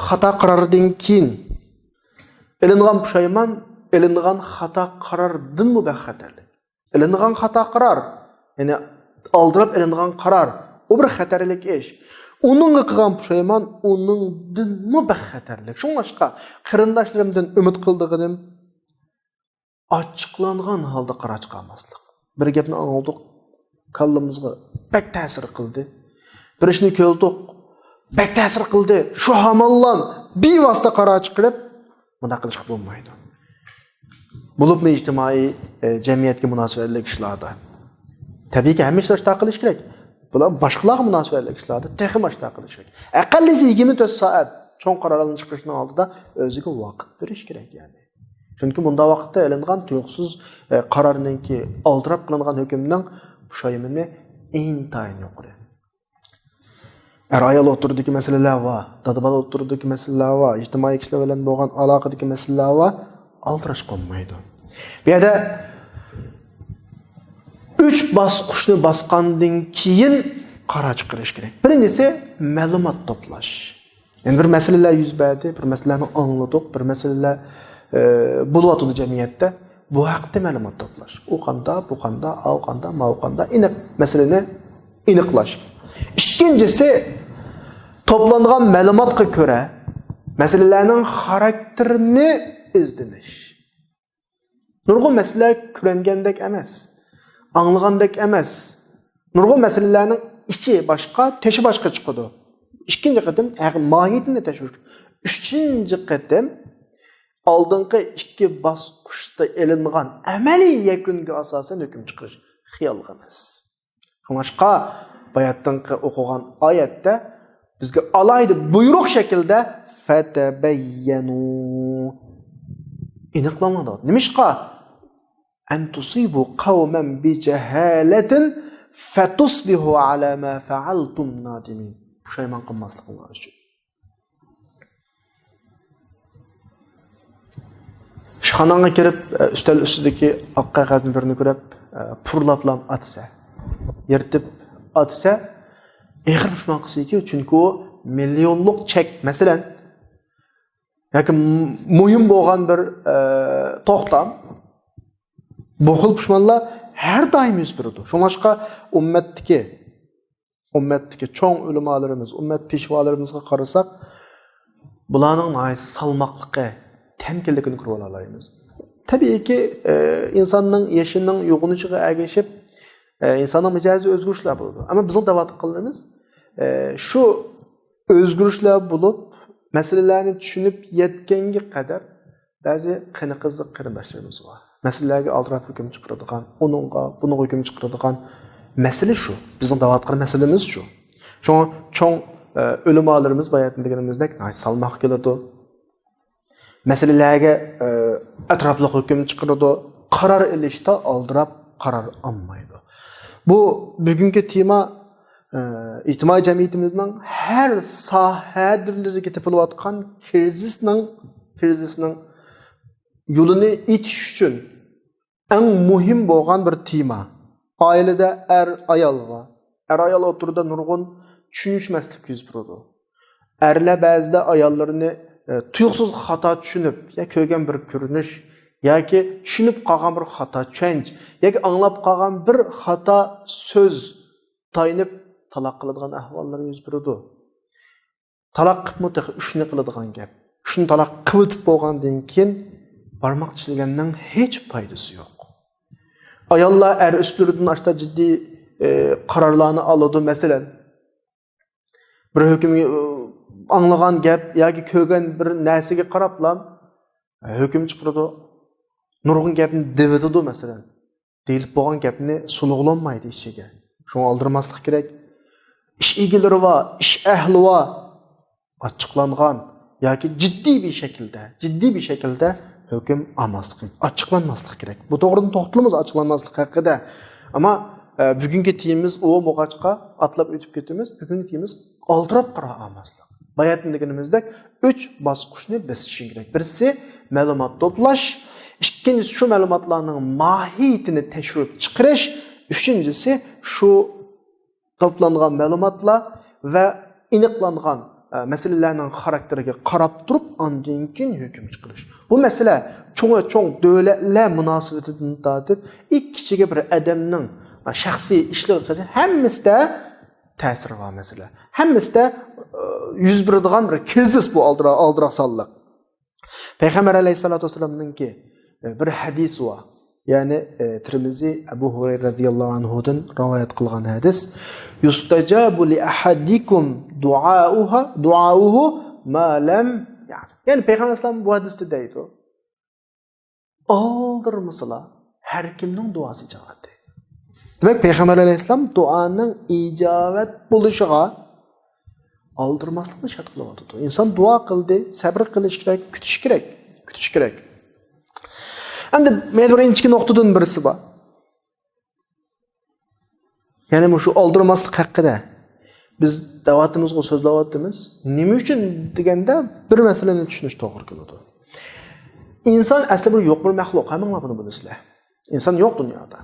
خاتا قاراردىن كېيىن ئېلىنغان پۇشايمان ئېلىنغان خاتا قاراردىنمۇ بەك خەتەرلىك. ئېلىنغان خاتا قارار، يەنى ئالدىراپ ئېلىنغان قارار، ئۇ بىر خەتەرلىك ئىش. ئۇنىڭغا قىلغان پۇشايمان ئۇنىڭدىنمۇ بەك خەتەرلىك. شۇڭلاشقا قېرىنداشلىرىمدىن ئۈمىد قىلىدىغىنىم، ئاچچىقلانغان ھالدا قارا چىقارماسلىق. بىر گەپنى ئاڭلىدۇق، كاللىمىزغا بەك تەسىر قىلدى. بىر ئىشنى كۆردۇق، بەك تەسىر قىلدى. شۇ ھامانلا بىۋاسىتە قارا چىقىرىپ، مۇنداق قىلىشقا بولمايدۇ. بولۇپمۇ ئىجتىمائىي، ئە، جەمئىيەتكە مۇناسىۋەتلىك ئىشلاردا. تەبىئىيكى، ھەممە ئىشلار شۇنداق قىلىش كېرەك. بۇلار باشقىلارغا مۇناسىۋەتلىك ئىشلاردا تېخىمۇ شۇنداق قىلىش كېرەك. ئەقەللىسى يىگىرمە تۆت سائەت چوڭ قارارلارنى چىقىرىشنىڭ ئالدىدا ئۆزىگە ۋاقىت بېرىش كېرەك، يەنى. چۈنكى مۇنداق ۋاقىتتا ئېلىنغان تۇيۇقسىز، ئە، قارارنىڭكى، ئالدىراپ قىلىنغان ھۆكۈمنىڭ پۇشايمىنى ئىنتايىن يۇقىرى. ئەر-ئايال ئوتتۇرىدىكى مەسىلىلەر بار، دادا-بالا ئوتتۇرىدىكى مەسىلىلەر بار، ئىجتىمائىي كىشىلەر بىلەن بولغان ئالاقىدىكى مەسىلىلەر بار، ئالدىراش قالمايدۇ. بۇ يەردە ئۈچ باسقۇچنى باسقاندىن كېيىن قارار چىقىرىش كېرەك. بىرىنچىسى، مەلۇمات توپلاش. يەنى بىر مەسىلىلەر يۈز بەردى، بىر مەسىلىلەرنى ئاڭلىدۇق، بىر مەسىلىلەر، ئە، بولۇۋاتىدۇ جەمئىيەتتە. بۇ ھەقتە مەلۇمات توپلاش. ئۇ قاندا، بۇ قاندا، ئاۋۇ قاندا، ماۋۇ قاندا، ئېنىق مەسىلىنى ئېنىقلاش. ئىككىنچىسى، توپلانغان مەلۇماتقا كۆرە مەسىلىلەرنىڭ خاراكتېرىنى ئىزدىنىش. نۇرغۇن مەسىلىلەر كۆرۈنگەندەك ئەمەس، ئاڭلىغاندەك ئەمەس. نۇرغۇن مەسىلىلەرنىڭ ئىچى باشقا، تېشى باشقا چىقىدۇ. ئىككىنچى قېتىم ھەق-، ماھىيىتىنى تەكشۈرۈش. ئۈچىنچى قېتىم ئالدىنقى ئىككى باسقۇچتا ئېلىنغان ئەمەلىي يەكۈنگە ئاساسەن ھۆكۈم چىقىرىش خىياللىق ئەمەس. شۇڭلاشقا باياتتىنقى ئوقۇغان ئايەتتە بىزگە ئالاھىدە بۇيرۇق شەكلىدە فەتەبەييەنۇ، ئېنىقلاڭلار دەۋاتىدۇ. نېمىشقا؟ ئەن تۇسىبۇ قەۋمەن بىجەھالەتىن فەتۇسبىھۇ ئەلا ما فەئەلتۇم نادىمىن. پۇشايمان قىلماسلىقىڭلار ئۈچۈن. ئىشخاناڭغا كىرىپ، ئە، ئۈستەل ئۈستىدىكى ئاق قەغەزنى بىرنى كۆرۈپ، ئە، پۇرلاپلام ئاتسا، يىرتىپ ئاتسا، ئېغىر پۇشمان قىلسىكى، چۈنكى ئۇ مىليونلۇق چەك، مەسىلەن، ياكى م-، مۇھىم بولغان بىر، ئە، توختام. بۇ خىل پۇشمانلار ھەر دائىم يۈز بېرىدۇ. شۇڭلاشقا ئۈممەتتىكى ئۈممەتتىكى چوڭ ئۆلىمالىرىمىز، ئۈممەت پېشۋالىرىمىزغا قارىساق، بۇلارنىڭ ناھايىتى سالماقلىقى، تەمكىنلىكىنى كۆرۈۋالالايمىز. تەبىئىيكى، ئە، ئىنساننىڭ يېشىنىڭ يوغىنىشىغا ئەگىشىپ، ئە، ئىنساننىڭ مىجەزىدە ئۆزگىرىشلەر بولىدۇ. ئەمما بىزنىڭ دەۋاتقانلىرىمىز، ئە، شۇ ئۆزگىرىشلەر بولۇپ، مەسىلىلەرنى چۈشىنىپ يەتكەنگە قەدەر بەزى قېنى قىزىق قېرىنداشلىرىمىز بار. مەسىلىلەرگە ئالدىراپ ھۆكۈم چىقىرىدىغان، ئۇنىڭغا، بۇنىڭغا ھۆكۈم چىقىرىدىغان مەسىلە شۇ. بىزنىڭ دەۋاتقان مەسىلىمىز شۇ. شۇڭا چوڭ ئە، ئۆلىمالىرىمىز باياتىن دېگىنىمىزدەك ناھايىتى سالماق كېلىدۇ. مەسىلىلەرگە، ئە، ئەتراپلىق ھۆكۈم چىقىرىدۇ. قارار ئېلىشتا ئالدىراپ قارار ئالمايدۇ. بۇ بۈگۈنكى تېما، ئە، ئىجتىمائىي جەمئىيىتىمىزنىڭ ھەر ساھەلىرىگە تېپىلىۋاتقان كىرىزىسنىڭ، كىرىزىسنىڭ يولىنى ئېچىش ئۈچۈن ئەڭ مۇھىم بولغان بىر تېما. ئائىلىدە ئەر ئايالغا، ئەر ئايال ئوتتۇرىدا نۇرغۇن چۈشىنىشمەسلىك يۈز بېرىدۇ. ئەرلەر بەزىدە ئاياللىرىنى، ئە، تۇيۇقسىز خاتا چۈشىنىپ، يا كۆرگەن بىر كۆرۈنۈش، ياكى چۈشىنىپ قالغان بىر خاتا چۈشەنچە، ياكى ئاڭلاپ قالغان بىر خاتا سۆز تايىنىپ تالاق قىلىدىغان ئەھۋاللار يۈز بېرىدۇ. تالاق قىپمۇ تېخى ئۈچنى قىلىدىغان گەپ. ئۈچنى تالاق قىلىۋېتىپ بولغاندىن كېيىن بارماق چىشلىگەننىڭ ھېچ پايدىسى يوق. ئاياللار ئەر ئۈستىلىرىدىن ئاشتا جىددىي، ئى، قارارلارنى ئالىدۇ. مەسىلەن، بىر ھۆكۈم، ئى، ئاڭلىغان گەپ ياكى كۆرگەن بىر نەرسىگە قاراپلا ھۆكۈم چىقىرىدۇ. نۇرغۇن گەپنى دېۋىتىدۇ، مەسىلەن. دېيىلىپ بولغان گەپنى سولىغۇلانمايدۇ ئىچىگە. شۇڭا ئالدىرىماسلىق كېرەك. ئىش ئىگىلىرى بار، ئىش ئەھلى بار. ئاچچىقلانغان ياكى جىددىي بىر شەكىلدە، جىددىي بىر شەكىلدە ھۆكۈم ئالماسلىق، ئاچچىقلانماسلىق كېرەك. بۇ توغرىدا توختىلىمىز ئاچچىقلانماسلىق ھەققىدە. ئەمما، ئە، بۈگۈنكى تېمىمىز ئۇ بولغاچقا ئاتلاپ ئۆتۈپ كېتىمىز. بۈگۈنكى تېمىمىز ئالدىراپ قارار ئالماسلىق. باياتىن دېگىنىمىزدەك ئۈچ باسقۇچنى بېسىشىڭ كېرەك. بىرسى مەلۇمات توپلاش، ئىككىنچىسى شۇ مەلۇماتلارنىڭ ماھىيىتىنى تەشۋىق چىقىرىش، ئۈچىنچىسى شۇ توپلانغان مەلۇماتلار ۋە ئېنىقلانغان، ئە، مەسىلىلەرنىڭ خاراكتېرىگە قاراپ تۇرۇپ ئاندىن كېيىن ھۆكۈم چىقىرىش. بۇ مەسىلە چوڭ، چوڭ دۆلەتلەر مۇناسىۋىتىدىن تارتىپ ئىككىچىگە بىر ئادەمنىڭ، ئە، شەخسىي ئىشلىرىغىچە ھەممىسىدە تەسىرى بار مەسىلە. ھەممىسىدە، ئە، يۈز بېرىدىغان بىر كىرىزىس بۇ ئالدىرا-، ئالدىراقسانلىق. پەيغەمبەر ئەلەيھىسسالاتۇ ۋەسسالامنىڭكى، ئە، بىر ھەدىسى بار. يەنى، ئە، تىرمىزى ئەبۇ ھۇرەيرە رەزىياللاھۇ ئەنھۇدىن رىۋايەت قىلغان ھەدىس. يۇستەجابۇ لىئەھەدىكۇم دۇئائۇھا، دۇئائۇھۇ ما لەم يەغلىب. يەنى پەيغەمبەر ئەلەيھىسسالام بۇ ھەدىستە دەيدۇ. ئالدىرىمىسىلا، ھەر كىمنىڭ دۇئاسى ئىجابەت دەيدۇ. دېمەك، پەيغەمبەر ئەلەيھىسسالام دۇئانىڭ ئىجابەت بولۇشىغا ئالدىرىماسلىقنى شەرت قىلىۋاتىدۇ. ئىنسان دۇئا قىلدى، سەبرى قىلىش كېرەك، كۈتۈش كېرەك، كۈتۈش كېرەك. ئەمدى مەيلى بىر ئىنچىكە نۇقتىدىن بىرسى بار. يەنى مۇشۇ ئالدىرىماسلىق ھەققىدە بىز دەۋاتىمىزغۇ، سۆزلەۋاتىمىز. نېمە ئۈچۈن دېگەندە، بىر مەسىلىنى چۈشىنىش توغرا كېلىدۇ. ئىنسان ئەسلى بىر يوق بىر مەخلۇق. ھەممىڭلار بۇنى بىلىسىلەر. ئىنسان يوق دۇنيادا.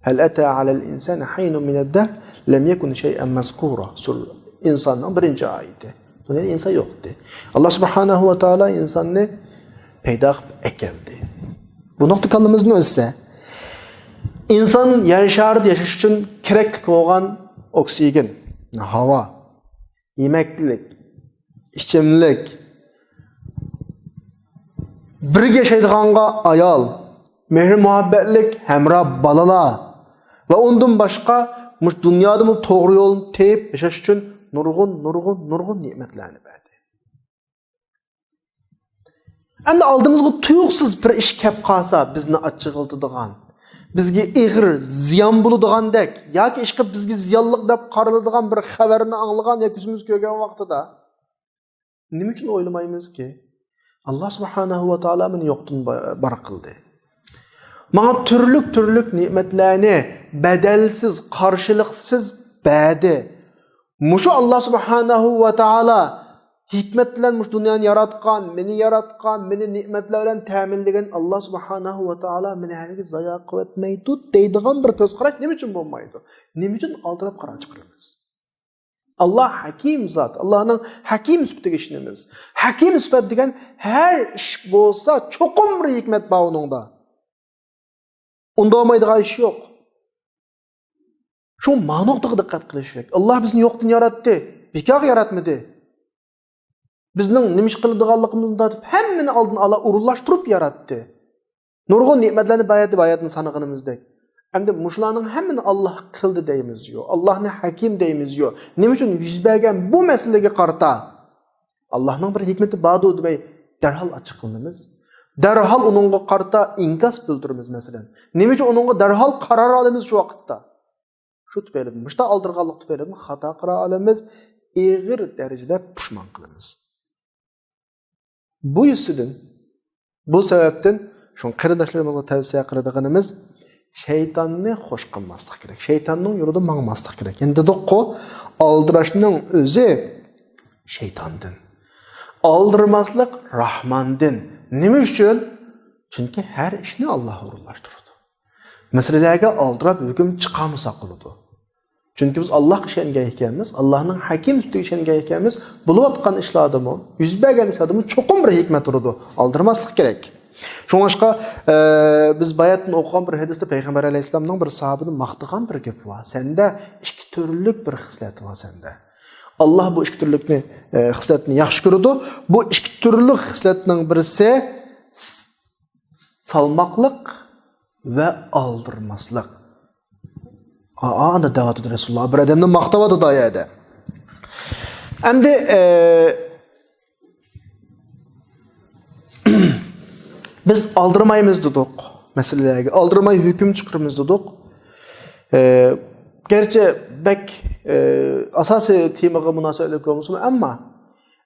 ھەل ئەتە ئەلەل ئىنسانى ھىنۇن مىنەد دەھر لەم يەكۇن شەيئەن مەزكۇرا. سۈر-، ئىنساننىڭ بىرىنچى ئايىتى. دۇنيادا ئىنسان يوق ئىدى. ئاللا سۇبھانەھۇ ۋە تائالا ئىنساننى پەيدا قىلىپ ئەكەلدى. بۇ نۇقتا كاللىمىزنى ئۆتسە، ئىنسان يەر شارىدا ياشاش ئۈچۈن كېرەكلىك بولغان ئوكسىگېن، ھاۋا، يېمەكلىك، ئىچىملىك، بىرگە ياشايدىغانغا ئايال، مېھىر-مۇھەببەتلىك ھەمراھ بالىلار ۋە ئۇندىن باشقا مۇشۇ دۇنيادىمۇ توغرا يولنى تېپىپ ياشاش ئۈچۈن نۇرغۇن، نۇرغۇن، نۇرغۇن نېمەتلەرنى بەردى. ئەمدى ئالدىمىزغا تۇيۇقسىز بىر ئىش كەپ قالسا، بىزنى ئاچچىقلىتىدىغان، بىزگە ئېغىر زىيان بولىدىغاندەك ياكى ئىشقىلىپ بىزگە زىيانلىق دەپ قارىلىدىغان بىر خەۋەرنى ئاڭلىغان ياكى كۆزىمىز كۆرگەن ۋاقتىدا، نېمە ئۈچۈن ئويلىمايمىزكى؟ ئاللا سۇبھانەھۇ ۋە تائالا مېنى يوقتىن با-، بار قىلدى. ماڭا تۈرلۈك-تۈرلۈك نېمەتلەرنى بەدەلسىز، قارشىلىقسىز بەردى. مۇشۇ ئاللا سۇبھانەھۇ ۋە تائالا ھېكمەت بىلەن مۇشۇ دۇنيانى ياراتقان، مېنى ياراتقان، مېنى نېمەتلەر بىلەن تەمىنلىگەن ئاللا سۇبھانەھۇ ۋە تائالا مېنى ھەرگىز زايا قىلىۋەتمەيدۇ دەيدىغان بىر كۆز قاراش نېمە ئۈچۈن بولمايدۇ؟ نېمە ئۈچۈن ئالدىراپ قارار چىقىرىمىز؟ ئاللا ھەكىم زات، ئاللانىڭ ھەكىم سۈپىتىگە ئىشىنىمىز. ھەكىم سۈپەت دېگەن ھەر ئىش بولسا چوقۇم بىر ھېكمەت بار ئۇنىڭدا. ئۇندىمايدىغان ئىش يوق. شۇ ما نۇقتىغا دىققەت قىلىش كېرەك. ئاللا بىزنى يوقتىن ياراتتى، بىكارغا ياراتمىدى. بىزنىڭ نېمە ئىش قىلىدىغانلىقىمىزدىن تارتىپ ھەممىنى ئالدىن ئالا ئورۇنلاشتۇرۇپ ياراتتى. نۇرغۇن نېمەتلەرنى بەردى، باياتىن سانىغىنىمىزدەك. ئەمدى مۇشۇلارنىڭ ھەممىنى ئاللا قىلدى دەيمىزيۇ، ئاللانى ھەكىم دەيمىزيۇ. نېمە ئۈچۈن يۈز بەرگەن بۇ مەسىلىگە قارىتا ئاللانىڭ بىر ھېكمىتى باردۇ دېمەي دەرھال ئاچچىقلىنىمىز. دەرھال ئۇنىڭغا قارىتا ئىنكاس بىلدۈرىمىز، مەسىلەن. نېمە ئۈچۈن ئۇنىڭغا دەرھال قارار ئالىمىز شۇ ۋاقىتتا؟ شۇ تۈپەيلىدىن، مۇشۇنداق ئالدىرىغانلىق تۈپەيلىدىن خاتا قارار ئالىمىز. ئېغىر دەرىجىدە پۇشمان قىلىمىز. بۇ يۈزىدىن، بۇ سەۋەبتىن شۇڭا قېرىنداشلىرىمىزغا تەۋسىيە قىلىدىغىنىمىز، شەيتاننى خوش قىلماسلىق كېرەك، شەيتاننىڭ يولىدا ماڭماسلىق كېرەك. يەنە دېدۇققۇ، ئالدىراشنىڭ ئۆزى شەيتاندىن. ئالدىرىماسلىق راھماندىن. نېمە ئۈچۈن؟ چۈنكى ھەر ئىشنى ئاللاھ ئورۇنلاشتۇرىدۇ. مەسىلىلەرگە ئالدىراپ ھۆكۈم چىقارمىساق بولىدۇ. چۈنكى بىز ئاللاھقا ئىشەنگەن ئىكەنمىز، ئاللاھنىڭ ھەكىم سۈپىتىگە ئىشەنگەن ئىكەنمىز، بولۇۋاتقان ئىشلاردىمۇ، يۈز بەرگەن ئىشلاردىمۇ چوقۇم بىر ھېكمەت تۇرىدۇ. ئالدىرىماسلىق كېرەك. شۇڭلاشقا، ئە، بىز باياتىن ئوقۇغان بىر ھەدىستە پەيغەمبەر ئەلەيھىسسالامنىڭ بىر ساھابىنى ماختىغان بىر گېپى بار. سەندە ئىككى تۈرلۈك بىر خىسلەت بار سەندە. ئاللاھ بۇ ئىككى تۈرلۈكنى، ئە، خىسلەتنى ياخشى كۆرىدۇ. بۇ ئىككى تۈرلۈك خىسلەتنىڭ بىرسى س-، سالماقلىق ۋە ئالدىرىماسلىق. ئا، ئا، ئانداق دەۋاتىدۇ رەسۇلۇللاھ. بىر ئادەمنى ماختاۋاتىدۇ ئا يەردە. ئەمدى، ئە، بىز ئالدىرىمايمىز دېدۇق مەسىلىلەرگە. ئالدىرىماي ھۆكۈم چىقىرىمىز دېدۇق. ئە، گەرچە بەك، ئە، ئاساسىي تېمىغا مۇناسىۋەتلىك بولمىسىمۇ، ئەمما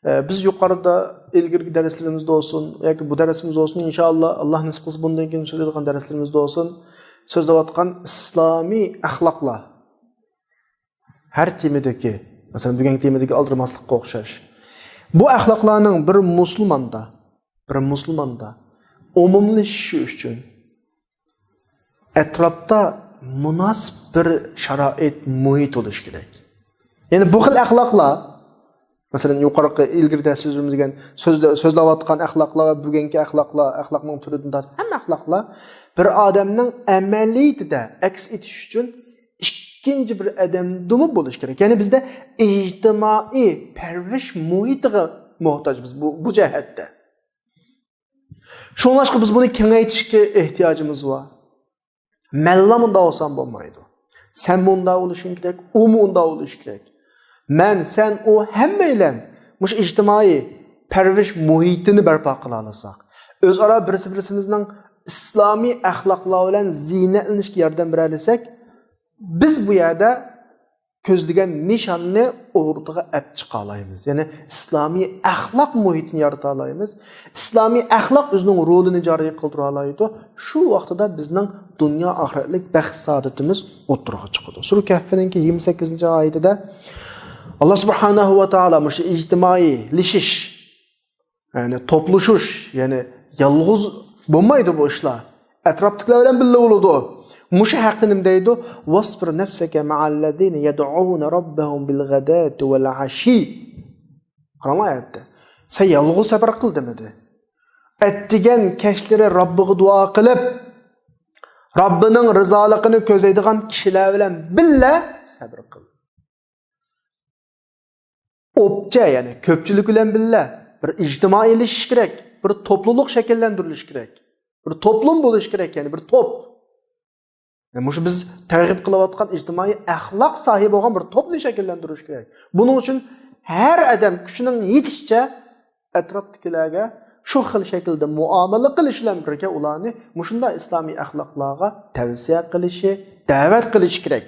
ئە، بىز يۇقىرىدا ئىلگىرىكى دەرسلىرىمىزدە بولسۇن، ياكى بۇ دەرسىمىزدە بولسۇن، ئىنشائاللا، ئاللا نېسىپ قىلسا، بۇندىن كېيىن سۆزلەيدىغان دەرسلىرىمىزدە بولسۇن، سۆزلەۋاتقان ئىسلامىي ئەخلاقلار. ھەر تېمىدىكى، مەسىلەن، بۈگۈنكى تېمىدىكى ئالدىرىماسلىققا ئوخشاش. بۇ ئەخلاقلارنىڭ بىر مۇسۇلماندا، بىر مۇسۇلماندا ئومۇملىشىشى ئۈچۈن، ئەتراپتا مۇناسىپ بىر شارائىت، مۇھىت بولۇشى كېرەك. يەنى بۇ خىل ئەخلاقلار، مەسىلەن، يۇقىرىقى ئىلگىرى دەرس سۆزلىرىمىز دېگەن سۆزلە-، سۆزلەۋاتقان ئەخلاقلار ۋە بۈگۈنكى ئەخلاقلار، ئەخلاقنىڭ تۈرىدىن تارتىپ ھەممە ئەخلاقلار بىر ئادەمنىڭ ئەمەلىيىتىدە ئەكس ئېتىش ئۈچۈن ئىككىنچى بىر ئادەمدىمۇ بولۇشى كېرەك. يەنى بىزدە ئىجتىمائىي پەرۋىش مۇھىتىغا موھتاجمىز بۇ، بۇ جەھەتتە. شۇڭلاشقا بىز بۇنى كېڭەيتىشكە ئېھتىياجىمىز بار. مەنلا مۇنداق بولسام بولمايدۇ. سەن مۇنداق بولۇشۇڭ كېرەك، ئۇمۇ ئۇنداق بولۇشى كېرەك. مەن، سەن، ئۇ ھەممەيلەن مۇشۇ ئىجتىمائىي پەرۋىش مۇھىتىنى بەرپا قىلالىساق، ئۆزئارا بىرسى-بىرسىمىزنىڭ ئىسلامىي ئەخلاقلار بىلەن زىينەتلىنىشكە ياردەم بېرەلىسەك، بىز بۇ يەردە كۆزلىگەن نىشاننى ئوتتۇرىغا ئەپ چىقالايمىز. يەنى ئىسلامىي ئەخلاق مۇھىتىنى يارىتالايمىز. ئىسلامىي ئەخلاق ئۆزىنىڭ رولىنى جارى قىلدۇرالايدۇ. شۇ ۋاقتىدا بىزنىڭ دۇنيا ئاخىرەتلىك بەخت سائادىتىمىز ئوتتۇرىغا چىقىدۇ. سۈرە كەھفىنىڭكى يىگىرمە سەككىزىنچى ئايىتىدە ئاللا سۇبھانەھۇ ۋە تائالا مۇشۇ ئىجتىمائىيلىشىش، يەنى توپلىشىش، يەنى يالغۇز بولمايدۇ بۇ ئىشلار. ئەتراپتىكىلەر بىلەن بىللە بولىدۇ. مۇشۇ ھەقتە نېمە دەيدۇ؟ «ۋەسبىر نەفسەكە مەئەللەزىنە يەدئۇنە رەببەھۇم بىلغەداتى ۋەلئەشىي.» قاراڭلار ئايەتتە. سەن يالغۇز سەبرى قىل دېمىدى. ئەتىگەن كەچلىرى رەببىگە دۇئا قىلىپ، رەببىنىڭ رىزالىقىنى كۆزلەيدىغان كىشىلەر بىلەن بىللە سەبرى قىل. ئوپچە، يەنى كۆپچىلىك بىلەن بىللە بىر ئىجتىمائىيلىشىش كېرەك، بىر توپلۇلۇق شەكىللەندۈرۈلۈشى كېرەك، بىر توپلۇم بولۇشى كېرەك، يەنى بىر توپ. يەنى مۇشۇ بىز تەرغىب قىلىۋاتقان ئىجتىمائىي ئەخلاق ساھىبى بولغان بىر توپنى شەكىللەندۈرۈش كېرەك. بۇنىڭ ئۈچۈن ھەر ئادەم كۈچىنىڭ يېتىشىچە ئەتراپتىكىلەرگە شۇ خىل شەكىلدە مۇئامىلە قىلىش بىلەن بىرگە ئۇلارنى مۇشۇنداق ئىسلامىي ئەخلاقلارغا تەۋسىيە قىلىشى، دەۋەت قىلىشى كېرەك.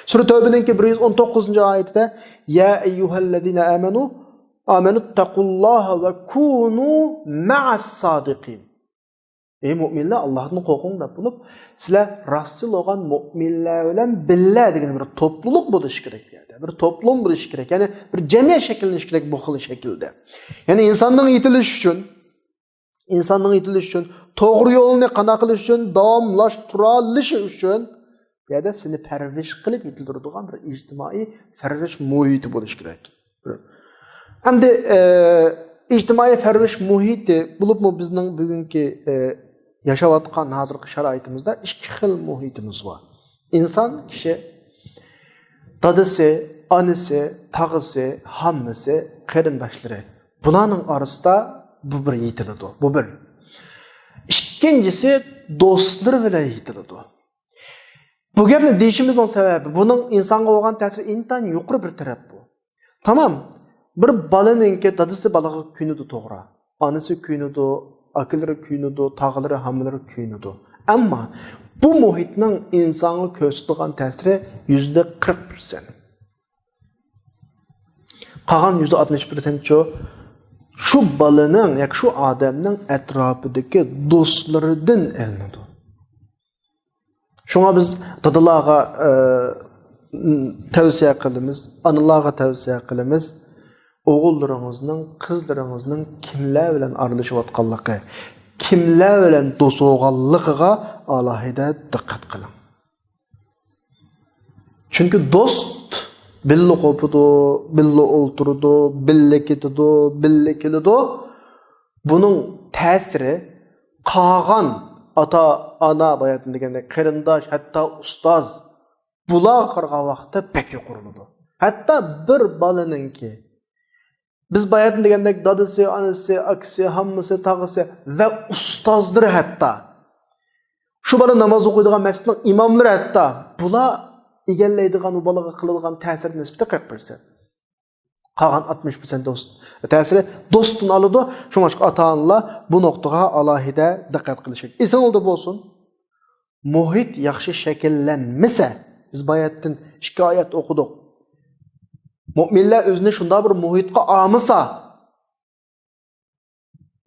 سۈرە تەۋبىنىڭكى بىر يۈز ئون توققۇزىنچى ئايىتىدە، يا ئەييۇھەللەزىنە ئامەنۇ، ئامەنۇتتەقۇللاھە ۋە كۇنۇ مەئەس سادىقىن. ئەي مۆمىنلەر، ئاللاھتىن قورقۇڭ دەپ بولۇپ، سىلەر راستچىل بولغان مۆمىنلەر بىلەن بىللە دېگەن بىر توپلۇلۇق بولۇشى كېرەك بۇ يەردە. بىر توپلۇم بولۇشى كېرەك. يەنى بىر جەمئىيەت شەكىللىنىشى كېرەك بۇ خىل شەكىلدە. يەنى ئىنساننىڭ يېتىلىشى ئۈچۈن، ئىنساننىڭ يېتىلىشى ئۈچۈن، توغرا يولنى قانداق قىلىش ئۈچۈن، داۋاملاشتۇرالىشى ئۈچۈن بۇ يەردە سېنى پەرۋىش قىلىپ يېتىلدۈرىدىغان بىر ئىجتىمائىي پەرۋىش مۇھىتى بولۇشى كېرەك. ئەمدى، ئە، ئىجتىمائىي پەرۋىش مۇھىتى بولۇپمۇ بىزنىڭ بۈگۈنكى، ئە، ياشاۋاتقان ھازىرقى شارائىتىمىزدا ئىككى خىل مۇھىتىمىز بار. ئىنسان كىشى دادىسى، ئانىسى، تاغىسى، ھاممىسى، قېرىنداشلىرى. بۇلارنىڭ ئارىسىدا بۇ بىر يېتىلىدۇ. بۇ بىر. ئىككىنچىسى دوستلىرى بىلەن يېتىلىدۇ. بۇ گەپنى دېيىشىمىزنىڭ سەۋەبى، بۇنىڭ ئىنسانغا بولغان تەسىرى ئىنتايىن يۇقىرى بىر تەرەپ بۇ. تامام، بىر بالىنىڭكى دادىسى بالىغا كۆيۈنىدۇ، توغرا. ئانىسى كۆيۈنىدۇ، ئاكىلىرى كۆيۈنىدۇ، تاغىلىرى، ھاممىلىرى كۆيۈنىدۇ. ئەمما بۇ مۇھىتنىڭ ئىنسانغا كۆرسىتىدىغان تەسىرى يۈزدە قىرىق پىرسەنت. قالغان يۈزدە ئاتمىش پىرسەنتچۇ شۇ بالىنىڭ ياكى شۇ ئادەمنىڭ ئەتراپىدىكى دوستلىرىدىن ئېلىنىدۇ. شۇڭا بىز دادىلارغا، ئە، تەۋسىيە قىلىمىز، ئانىلارغا تەۋسىيە قىلىمىز. ئوغۇللىرىڭىزنىڭ، قىزلىرىڭىزنىڭ كىملەر بىلەن ئارىلىشىۋاتقانلىقى، كىملەر بىلەن دوست بولغانلىقىغا ئالاھىدە دىققەت قىلىڭ. چۈنكى دوست بىللە قوپىدۇ، بىللە ئولتۇرىدۇ، بىللە كېتىدۇ، بىللە كېلىدۇ. بۇنىڭ تەسىرى قالغان ئاتا، ئانا، باياتىن دېگەندەك قېرىنداش، ھەتتا ئۇستاز، بۇلارغا قارىغان ۋاقىتتا بەك يۇقىرى بولىدۇ. ھەتتا بىر بالىنىڭكى، بىز باياتىن دېگەندەك دادىسى، ئانىسى، ئاكىسى، ھاممىسى، تاغىسى ۋە ئۇستازلىرى ھەتتا، شۇ بالا ناماز ئوقۇيدىغان مەسچىتنىڭ ئىماملىرى ھەتتا، بۇلار ئىگىلەيدىغان، بۇ بالىغا قىلىدىغان تەسىر نىسبىتى قىرىق پىرسەنت. قالغان ئاتمىش پىرسەنت دوست، تەسىرى دوستتىن ئالىدۇ. شۇڭلاشقا ئاتا-ئانىلار بۇ نۇقتىغا ئالاھىدە دىققەت قىلىشى كېرەك. ئېسىڭلاردا بولسۇن، مۇھىت ياخشى شەكىللەنمىسە، بىز باياتتىن ئىككى ئايەت ئوقۇدۇق. مۇئمىنلار ئۆزىنى شۇنداق بىر مۇھىتقا ئالمىسا،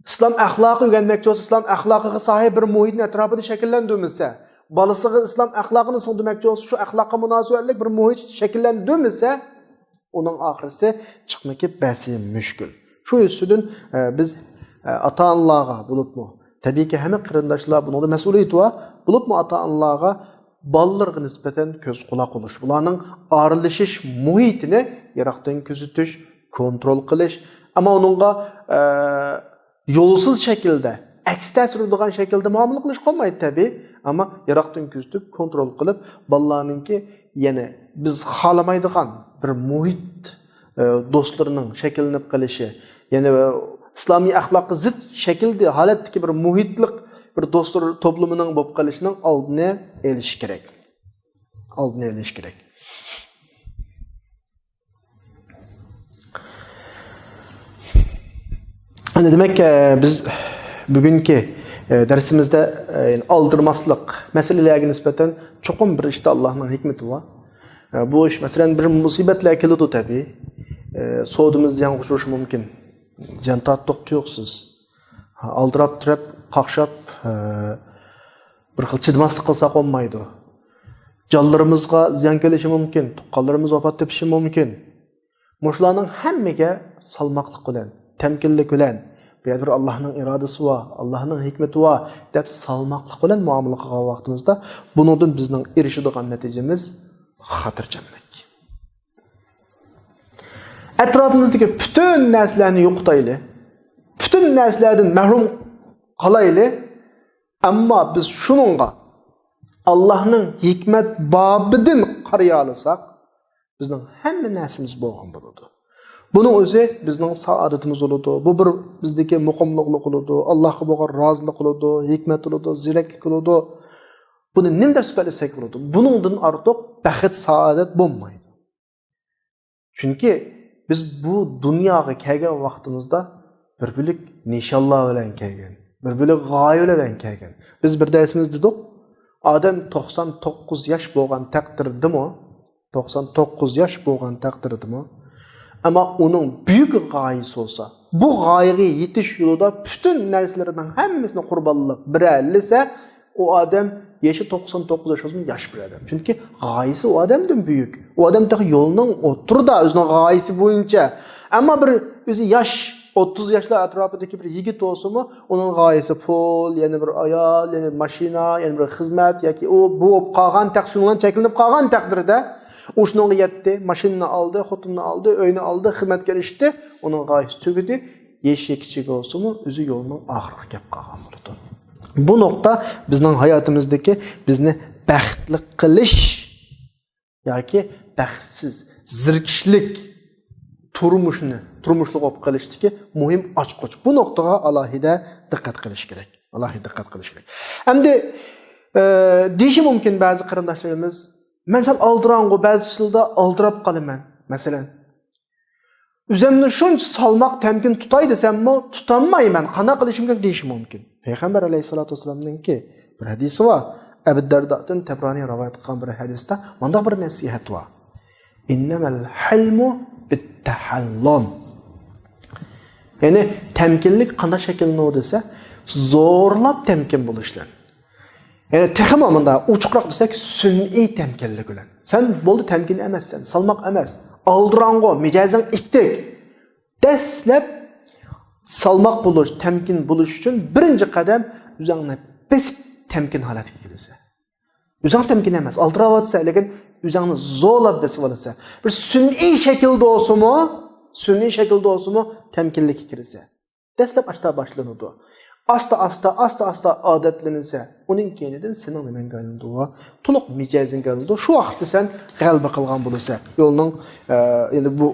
ئىسلام ئەخلاقى ئۆگەنمەكچى بولسا، ئىسلام ئەخلاقىغا ساھىب بىر مۇھىتنى ئەتراپىدا شەكىللەندۈرمىسە، بالىسىغا ئىسلام ئەخلاقىنى سىڭدۈرمەكچى بولسا، شۇ ئەخلاققا مۇناسىۋەتلىك بىر مۇھىت شەكىللەندۈرمىسە، ئۇنىڭ ئاخىرىسى چىقمىكى بەسى مۈشكۈل. شۇ يۈزىسىدىن، ئە، بىز، ئە، ئاتا-ئانىلارغا بولۇپمۇ، تەبىئىيكى، ھەممە قېرىنداشلار بۇنىڭدا مەسئۇلىيىتى بار، بولۇپمۇ ئاتا-ئانىلارغا بالىلىرىغا نىسبەتەن كۆز-قۇلاق بولۇش، بۇلارنىڭ ئارىلىشىش مۇھىتىنى يىراقتىن كۆزىتىش، كونترول قىلىش، ئەمما ئۇنىڭغا، ئە، يولسىز شەكىلدە، ئەكس تەسىر ئۇرىدىغان شەكىلدە مۇئامىلە قىلىشقا بولمايدۇ تەبىئىي، ئەمما يىراقتىن كۆزىتىپ، كونترول قىلىپ، بالىلارنىڭكى يەنە بىز خالىمايدىغان بىر مۇھىت، ئە، دوستلىرىنىڭ شەكىللىنىپ قېلىشى، يەنە ئىسلامىي ئەخلاققا زىت شەكىلدە، ھالەتتىكى بىر مۇھىتلىق بىر دوستلار توپلىمىنىڭ بولۇپ قېلىشىنىڭ ئالدىنى ئېلىش كېرەك. ئالدىنى ئېلىش كېرەك. ئەنە دېمەك، ئە، بىز بۈگۈنكى، ئە، دەرسىمىزدە، ئە، يەنى ئالدىرىماسلىق مەسىلىلەرگە نىسبەتەن چوقۇم بىر ئىشتا ئاللانىڭ ھېكمىتى بار. ئە، بۇ ئىش، مەسىلەن، بىر مۇسىبەتلەر كېلىدۇ تەبىئىي. ئە، سودىمىز زىيانغا ئۇچرىشى مۇمكىن. زىيان تارتتۇق تۇيۇقسىز. ئالدىراپ تىرەپ، قاقشاپ، ئە، بىر خىل چىدىماسلىق قىلساق بولمايدۇ. جانلىرىمىزغا زىيان كېلىشى مۇمكىن، تۇغقانلىرىمىز ۋاپات تېپىشى مۇمكىن. مۇشۇلارنىڭ ھەممىگە سالماقلىق بىلەن، تەمكىنلىك بىلەن، بۇ يەردە بىر ئاللانىڭ ئىرادىسى بار، ئاللانىڭ ھېكمىتى بار دەپ سالماقلىق بىلەن مۇئامىلە قىلغان ۋاقتىمىزدا، بۇنىڭدىن بىزنىڭ ئېرىشىدىغان نەتىجىمىز خاتىرجەملىك. ئەتراپىمىزدىكى پۈتۈن نەرسىلەرنى يوقىتايلى، پۈتۈن نەرسىلەردىن مەھرۇم قالايلى، ئەمما بىز شۇنىڭغا ئاللانىڭ ھېكمەت بابىدىن قارىيالىساق، بىزنىڭ ھەممە نەرسىمىز بولغان بولىدۇ. بۇنىڭ ئۆزى بىزنىڭ سائادىتىمىز بولىدۇ. بۇ بىر بىزدىكى مۇقىملىقلىق بولىدۇ، ئاللاھقا بولغان رازىلىق بولىدۇ، ھېكمەت بولىدۇ، زېرەكلىك بولىدۇ. بۇنى نېمە دەپ سۈپەتلىسەك بولىدۇ؟ بۇنىڭدىن ئارتۇق بەخت، سائادەت بولمايدۇ. چۈنكى بىز بۇ دۇنياغا كەلگەن ۋاقتىمىزدا بىر بۆلەك نىشانلار بىلەن كەلگەن، بىر بۆلەك غايە بىلەن كەلگەن. بىز بىر دەرسىمىزدە دېدۇق، ئادەم توقسان توققۇز ياش بولغان تەقدىردىمۇ، توقسان توققۇز ياش بولغان تەقدىردىمۇ، ئەمما ئۇنىڭ بۈيۈك غايىسى بولسا، بۇ غايىگە يېتىش يولىدا پۈتۈن نەرسىلىرىنىڭ ھەممىسىنى قۇربانلىق بېرەلىسە، ئۇ ئادەم يېشى توقسان توققۇز ياش بولسىمۇ ياش بىر ئادەم. چۈنكى غايىسى ئۇ ئادەمدىن بۈيۈك. ئۇ ئادەم تېخى يولنىڭ ئوتتۇرىدا، ئۆزىنىڭ غايىسى بويىچە. ئەمما بىر ئۆزى ياش، ئوتتۇز ياشلار ئەتراپىدىكى بىر يىگىت بولسىمۇ، ئۇنىڭ غايىسى پۇل، يەنە بىر ئايال، يەنە بىر ماشىنا، يەنە بىر خىزمەت ياكى ئۇ، بۇ بولۇپ قالغان تەقدىر، شۇنىڭ بىلەن چەكلىنىپ قالغان تەقدىردە، ئۇ شۇنىڭغا يەتتى، ماشىنىنى ئالدى، خوتۇنىنى ئالدى، ئۆينى ئالدى، خىزمەتكە ئېرىشتى، ئۇنىڭ غايىسى تۈگىدى. يېشى كىچىك بولسىمۇ، ئۆزى يولنىڭ ئاخىرىغا كەپ قالغان بولىدۇ. بۇ نۇقتا بىزنىڭ ھاياتىمىزدىكى بىزنى بەختلىك قىلىش ياكى بەختسىز، زېرىكىشلىك تۇرمۇشنى، تۇرمۇشلۇق بولۇپ قېلىشتىكى مۇھىم ئاچقۇچ. بۇ نۇقتىغا ئالاھىدە دىققەت قىلىش كېرەك. ئالاھىدە دىققەت قىلىش كېرەك. ئەمدى، ئە، دېيىشى مۇمكىن بەزى قېرىنداشلىرىمىز، مەن سەل ئالدىراڭغۇ، بەزى ئىشلاردا ئالدىراپ قالىمەن، مەسىلەن. ئۆزۈمنى شۇنچە سالماق، تەمكىن تۇتاي دېسەممۇ، تۇتالمايمەن، قانداق قىلىشىم كېرەك دېيىشى مۇمكىن. پەيغەمبەر ئەلەيھىسسالاتۇ ۋەسسالامنىڭكى بىر ھەدىسى بار. ئەبۇ دەردادىن تەبرانى رىۋايەت قىلغان بىر ھەدىستە مۇنداق بىر نەسىھەت بار. «إنما الحلم بالتحلل. يەنى تەمكىنلىك قانداق شەكىللىنىدۇ دېسە، زورلاپ تەمكىن بولۇش بىلەن. يەنى تېخىمۇ مۇنداق ئوچۇقراق دېسەك، سۈنئىي تەمكىنلىك بىلەن. سەن بولدى، تەمكىن ئەمەسسەن، سالماق ئەمەس، ئالدىراڭغۇ، مىجەزىڭ ئىتتىك. دەسلەپ سالماق بولۇش، تەمكىن بولۇش ئۈچۈن بىرىنچى قەدەم ئۆزۈڭنى بېسىپ تەمكىن ھالەتكە كېلىسەن. ئۆزۈڭ تەمكىن ئەمەس، ئالدىراۋاتىسەن، لېكىن ئۆزۈڭنى زورلاپ بېسىۋالىسەن. بىر سۈنئىي شەكىلدە بولسىمۇ، سۈنئىي شەكىلدە بولسىمۇ تەمكىنلىككە كىرىسەن. دەسلەپ ئاشتا باشلىنىدۇ. ئاستا-ئاستا، ئاستا-ئاستا ئادەتلىنىسە، ئۇنىڭ كەينىدىن سېنىڭ نېمەڭگە ئايلىنىدۇ؟ تولۇق مىجەزىڭگە ئايلىنىدۇ. شۇ ۋاقىتتا سەن غەلىبە قىلغان بولىسەن. يولنىڭ، ئە، يەنى بۇ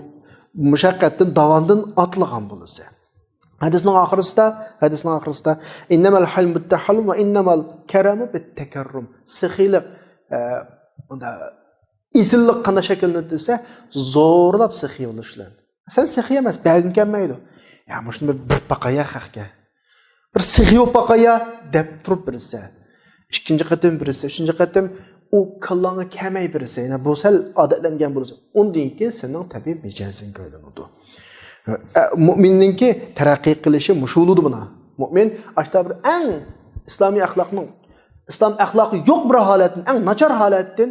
مۇشەققەتتىن، داۋاندىن ئاتلىغان بولىسەن. ھەدىسنىڭ ئاخىرىسىدا، ھەدىسنىڭ ئاخىرىسىدا، «إنما الحلم بالتحلم وإنما الكرم بالتكرم». سېخىيلىق، ئە، ئۇندا ئېسىللىق قانداق شەكىللىنىدۇ دېسە، زورلاپ سېخىي بولۇش بىلەن. سەن سېخىي ئەمەس، بەرگۈڭ كەلمەيدۇ. يا، مۇشۇنى بىر، بىر باقايا خەققە. بىر سېخىي بولۇپ باقايا دەپ تۇرۇپ بېرىسەن. ئىككىنچى قېتىم بېرىسەن، ئۈچىنچى قېتىم ئۇ كاللاڭغا كەلمەي بېرىسەن. يەنە بۇ سەل ئادەتلەنگەن بولىسەن. ئۇندىن كېيىن سېنىڭ تەبىئىي مىجەزىڭگە ئايلىنىدۇ. ئە، مۇئمىننىڭكى تەرەققىي قىلىشى مۇشۇ بولىدۇ مانا. مۇئمىن ئاشتا بىر ئەڭ ئىسلامىي ئەخلاقنىڭ، ئىسلام ئەخلاقى يوق بىر ھالەتتىن، ئەڭ ناچار ھالەتتىن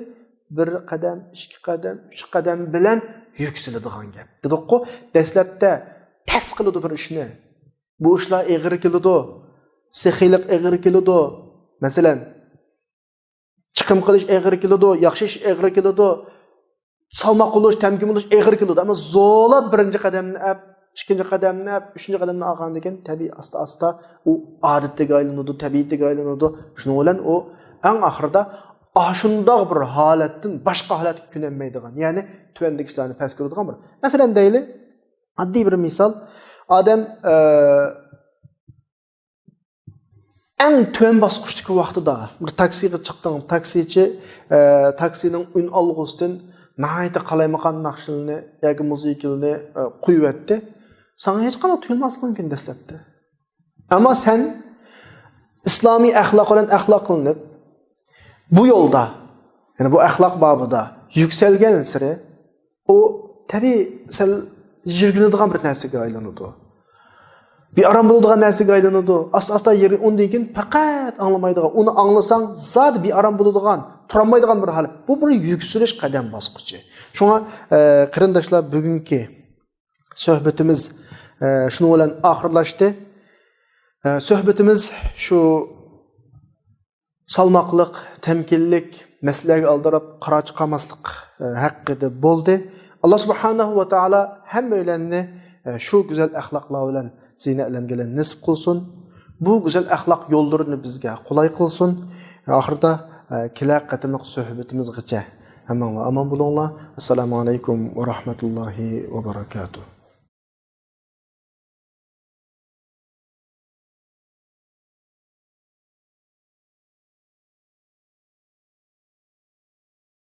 بىر قەدەم، ئىككى قەدەم، ئۈچ قەدەم بىلەن يۈكسىلىدىغان گەپ. دېدۇققۇ، دەسلەپتە تەس قىلىدۇ بىر ئىشنى. بۇ ئىشلار ئېغىر كېلىدۇ. سېخىيلىق ئېغىر كېلىدۇ. مەسىلەن، چىقىم قىلىش ئېغىر كېلىدۇ، ياخشى ئىش ئېغىر كېلىدۇ. سالماق بولۇش، تەمكىن بولۇش ئېغىر كېلىدۇ. ئەمما زورلاپ بىرىنچى قەدەمنى ئەپ، ئىككىنچى قەدەمنى ئەپ، ئۈچىنچى قەدەمنى ئالغاندىن كېيىن تەبىئىي ئاستا-ئاستا ئۇ ئادىتىگە ئايلىنىدۇ، تەبىئىتىگە ئايلىنىدۇ. شۇنىڭ بىلەن ئۇ ئەڭ ئاخىرىدا ئاشۇنداق بىر ھالەتتىن باشقا ھالەتكە كۆنەلمەيدىغان، يەنى تۆۋەندىكى ئىشلارنى پەس كۆرىدىغان بىر. مەسىلەن دەيلى، ئاددىي بىر مىسال، ئادەم، ئە، ئەڭ تۆۋەن باسقۇچتىكى ۋاقتىدا بىر تاكسىغا چىقتىڭ، تاكسىچى، ئە، تاكسىنىڭ ئۈن ئالغۇسىدىن ناھايىتى قالايمىقان ناخشىلىرىنى ياكى مۇزىكىلىرىنى، ئە، قويۇۋەتتى. ساڭا ھېچقانداق تۇيۇلماسلىقى مۇمكىن دەسلەپتە. ئەمما سەن ئىسلامىي ئەخلاق بىلەن ئەخلاقلىنىپ، بۇ يولدا، يەنى بۇ ئەخلاق بابىدا يۈكسەلگەنسېرى، ئۇ تەبىئىي سەل يىرگىنىدىغان بىر نەرسىگە ئايلىنىدۇ. بىئارام بولىدىغان نەرسىگە ئايلىنىدۇ. ئاستا-ئاستا يىر-، ئۇندىن كېيىن پەقەت ئاڭلىمايدىغان، ئۇنى ئاڭلىساڭ زادى بىئارام بولىدىغان، تۇرالمايدىغان بىر ھالەت. بۇ بىر يۈكسىلىش قەدەم باسقۇچى. شۇڭا، ئە، قېرىنداشلار، بۈگۈنكى سۆھبىتىمىز، ئە، شۇنىڭ بىلەن ئاخىرلاشتى. ئە، سۆھبىتىمىز شۇ سالماقلىق، تەمكىنلىك مەسىلىلەرگە ئالدىراپ قارا چىقارماسلىق، ئە، ھەققىدە بولدى. ئاللا سۇبھانەھۇ ۋە تائالا ھەممەيلەننى، ئە، شۇ گۈزەل ئەخلاقلار بىلەن زىينەتلەنگىلى نېسىپ قىلسۇن. بۇ گۈزەل ئەخلاق يوللىرىنى بىزگە قولاي قىلسۇن. ئاخىرىدا، ئە، كېلەر قېتىملىق سۆھبىتىمىزغىچە ھەممىڭلار ئامان بولۇڭلار. ئەسسالامۇ ئەلەيكۇم ۋە رەھمەتۇللاھى ۋە بەرەكاتۇھ.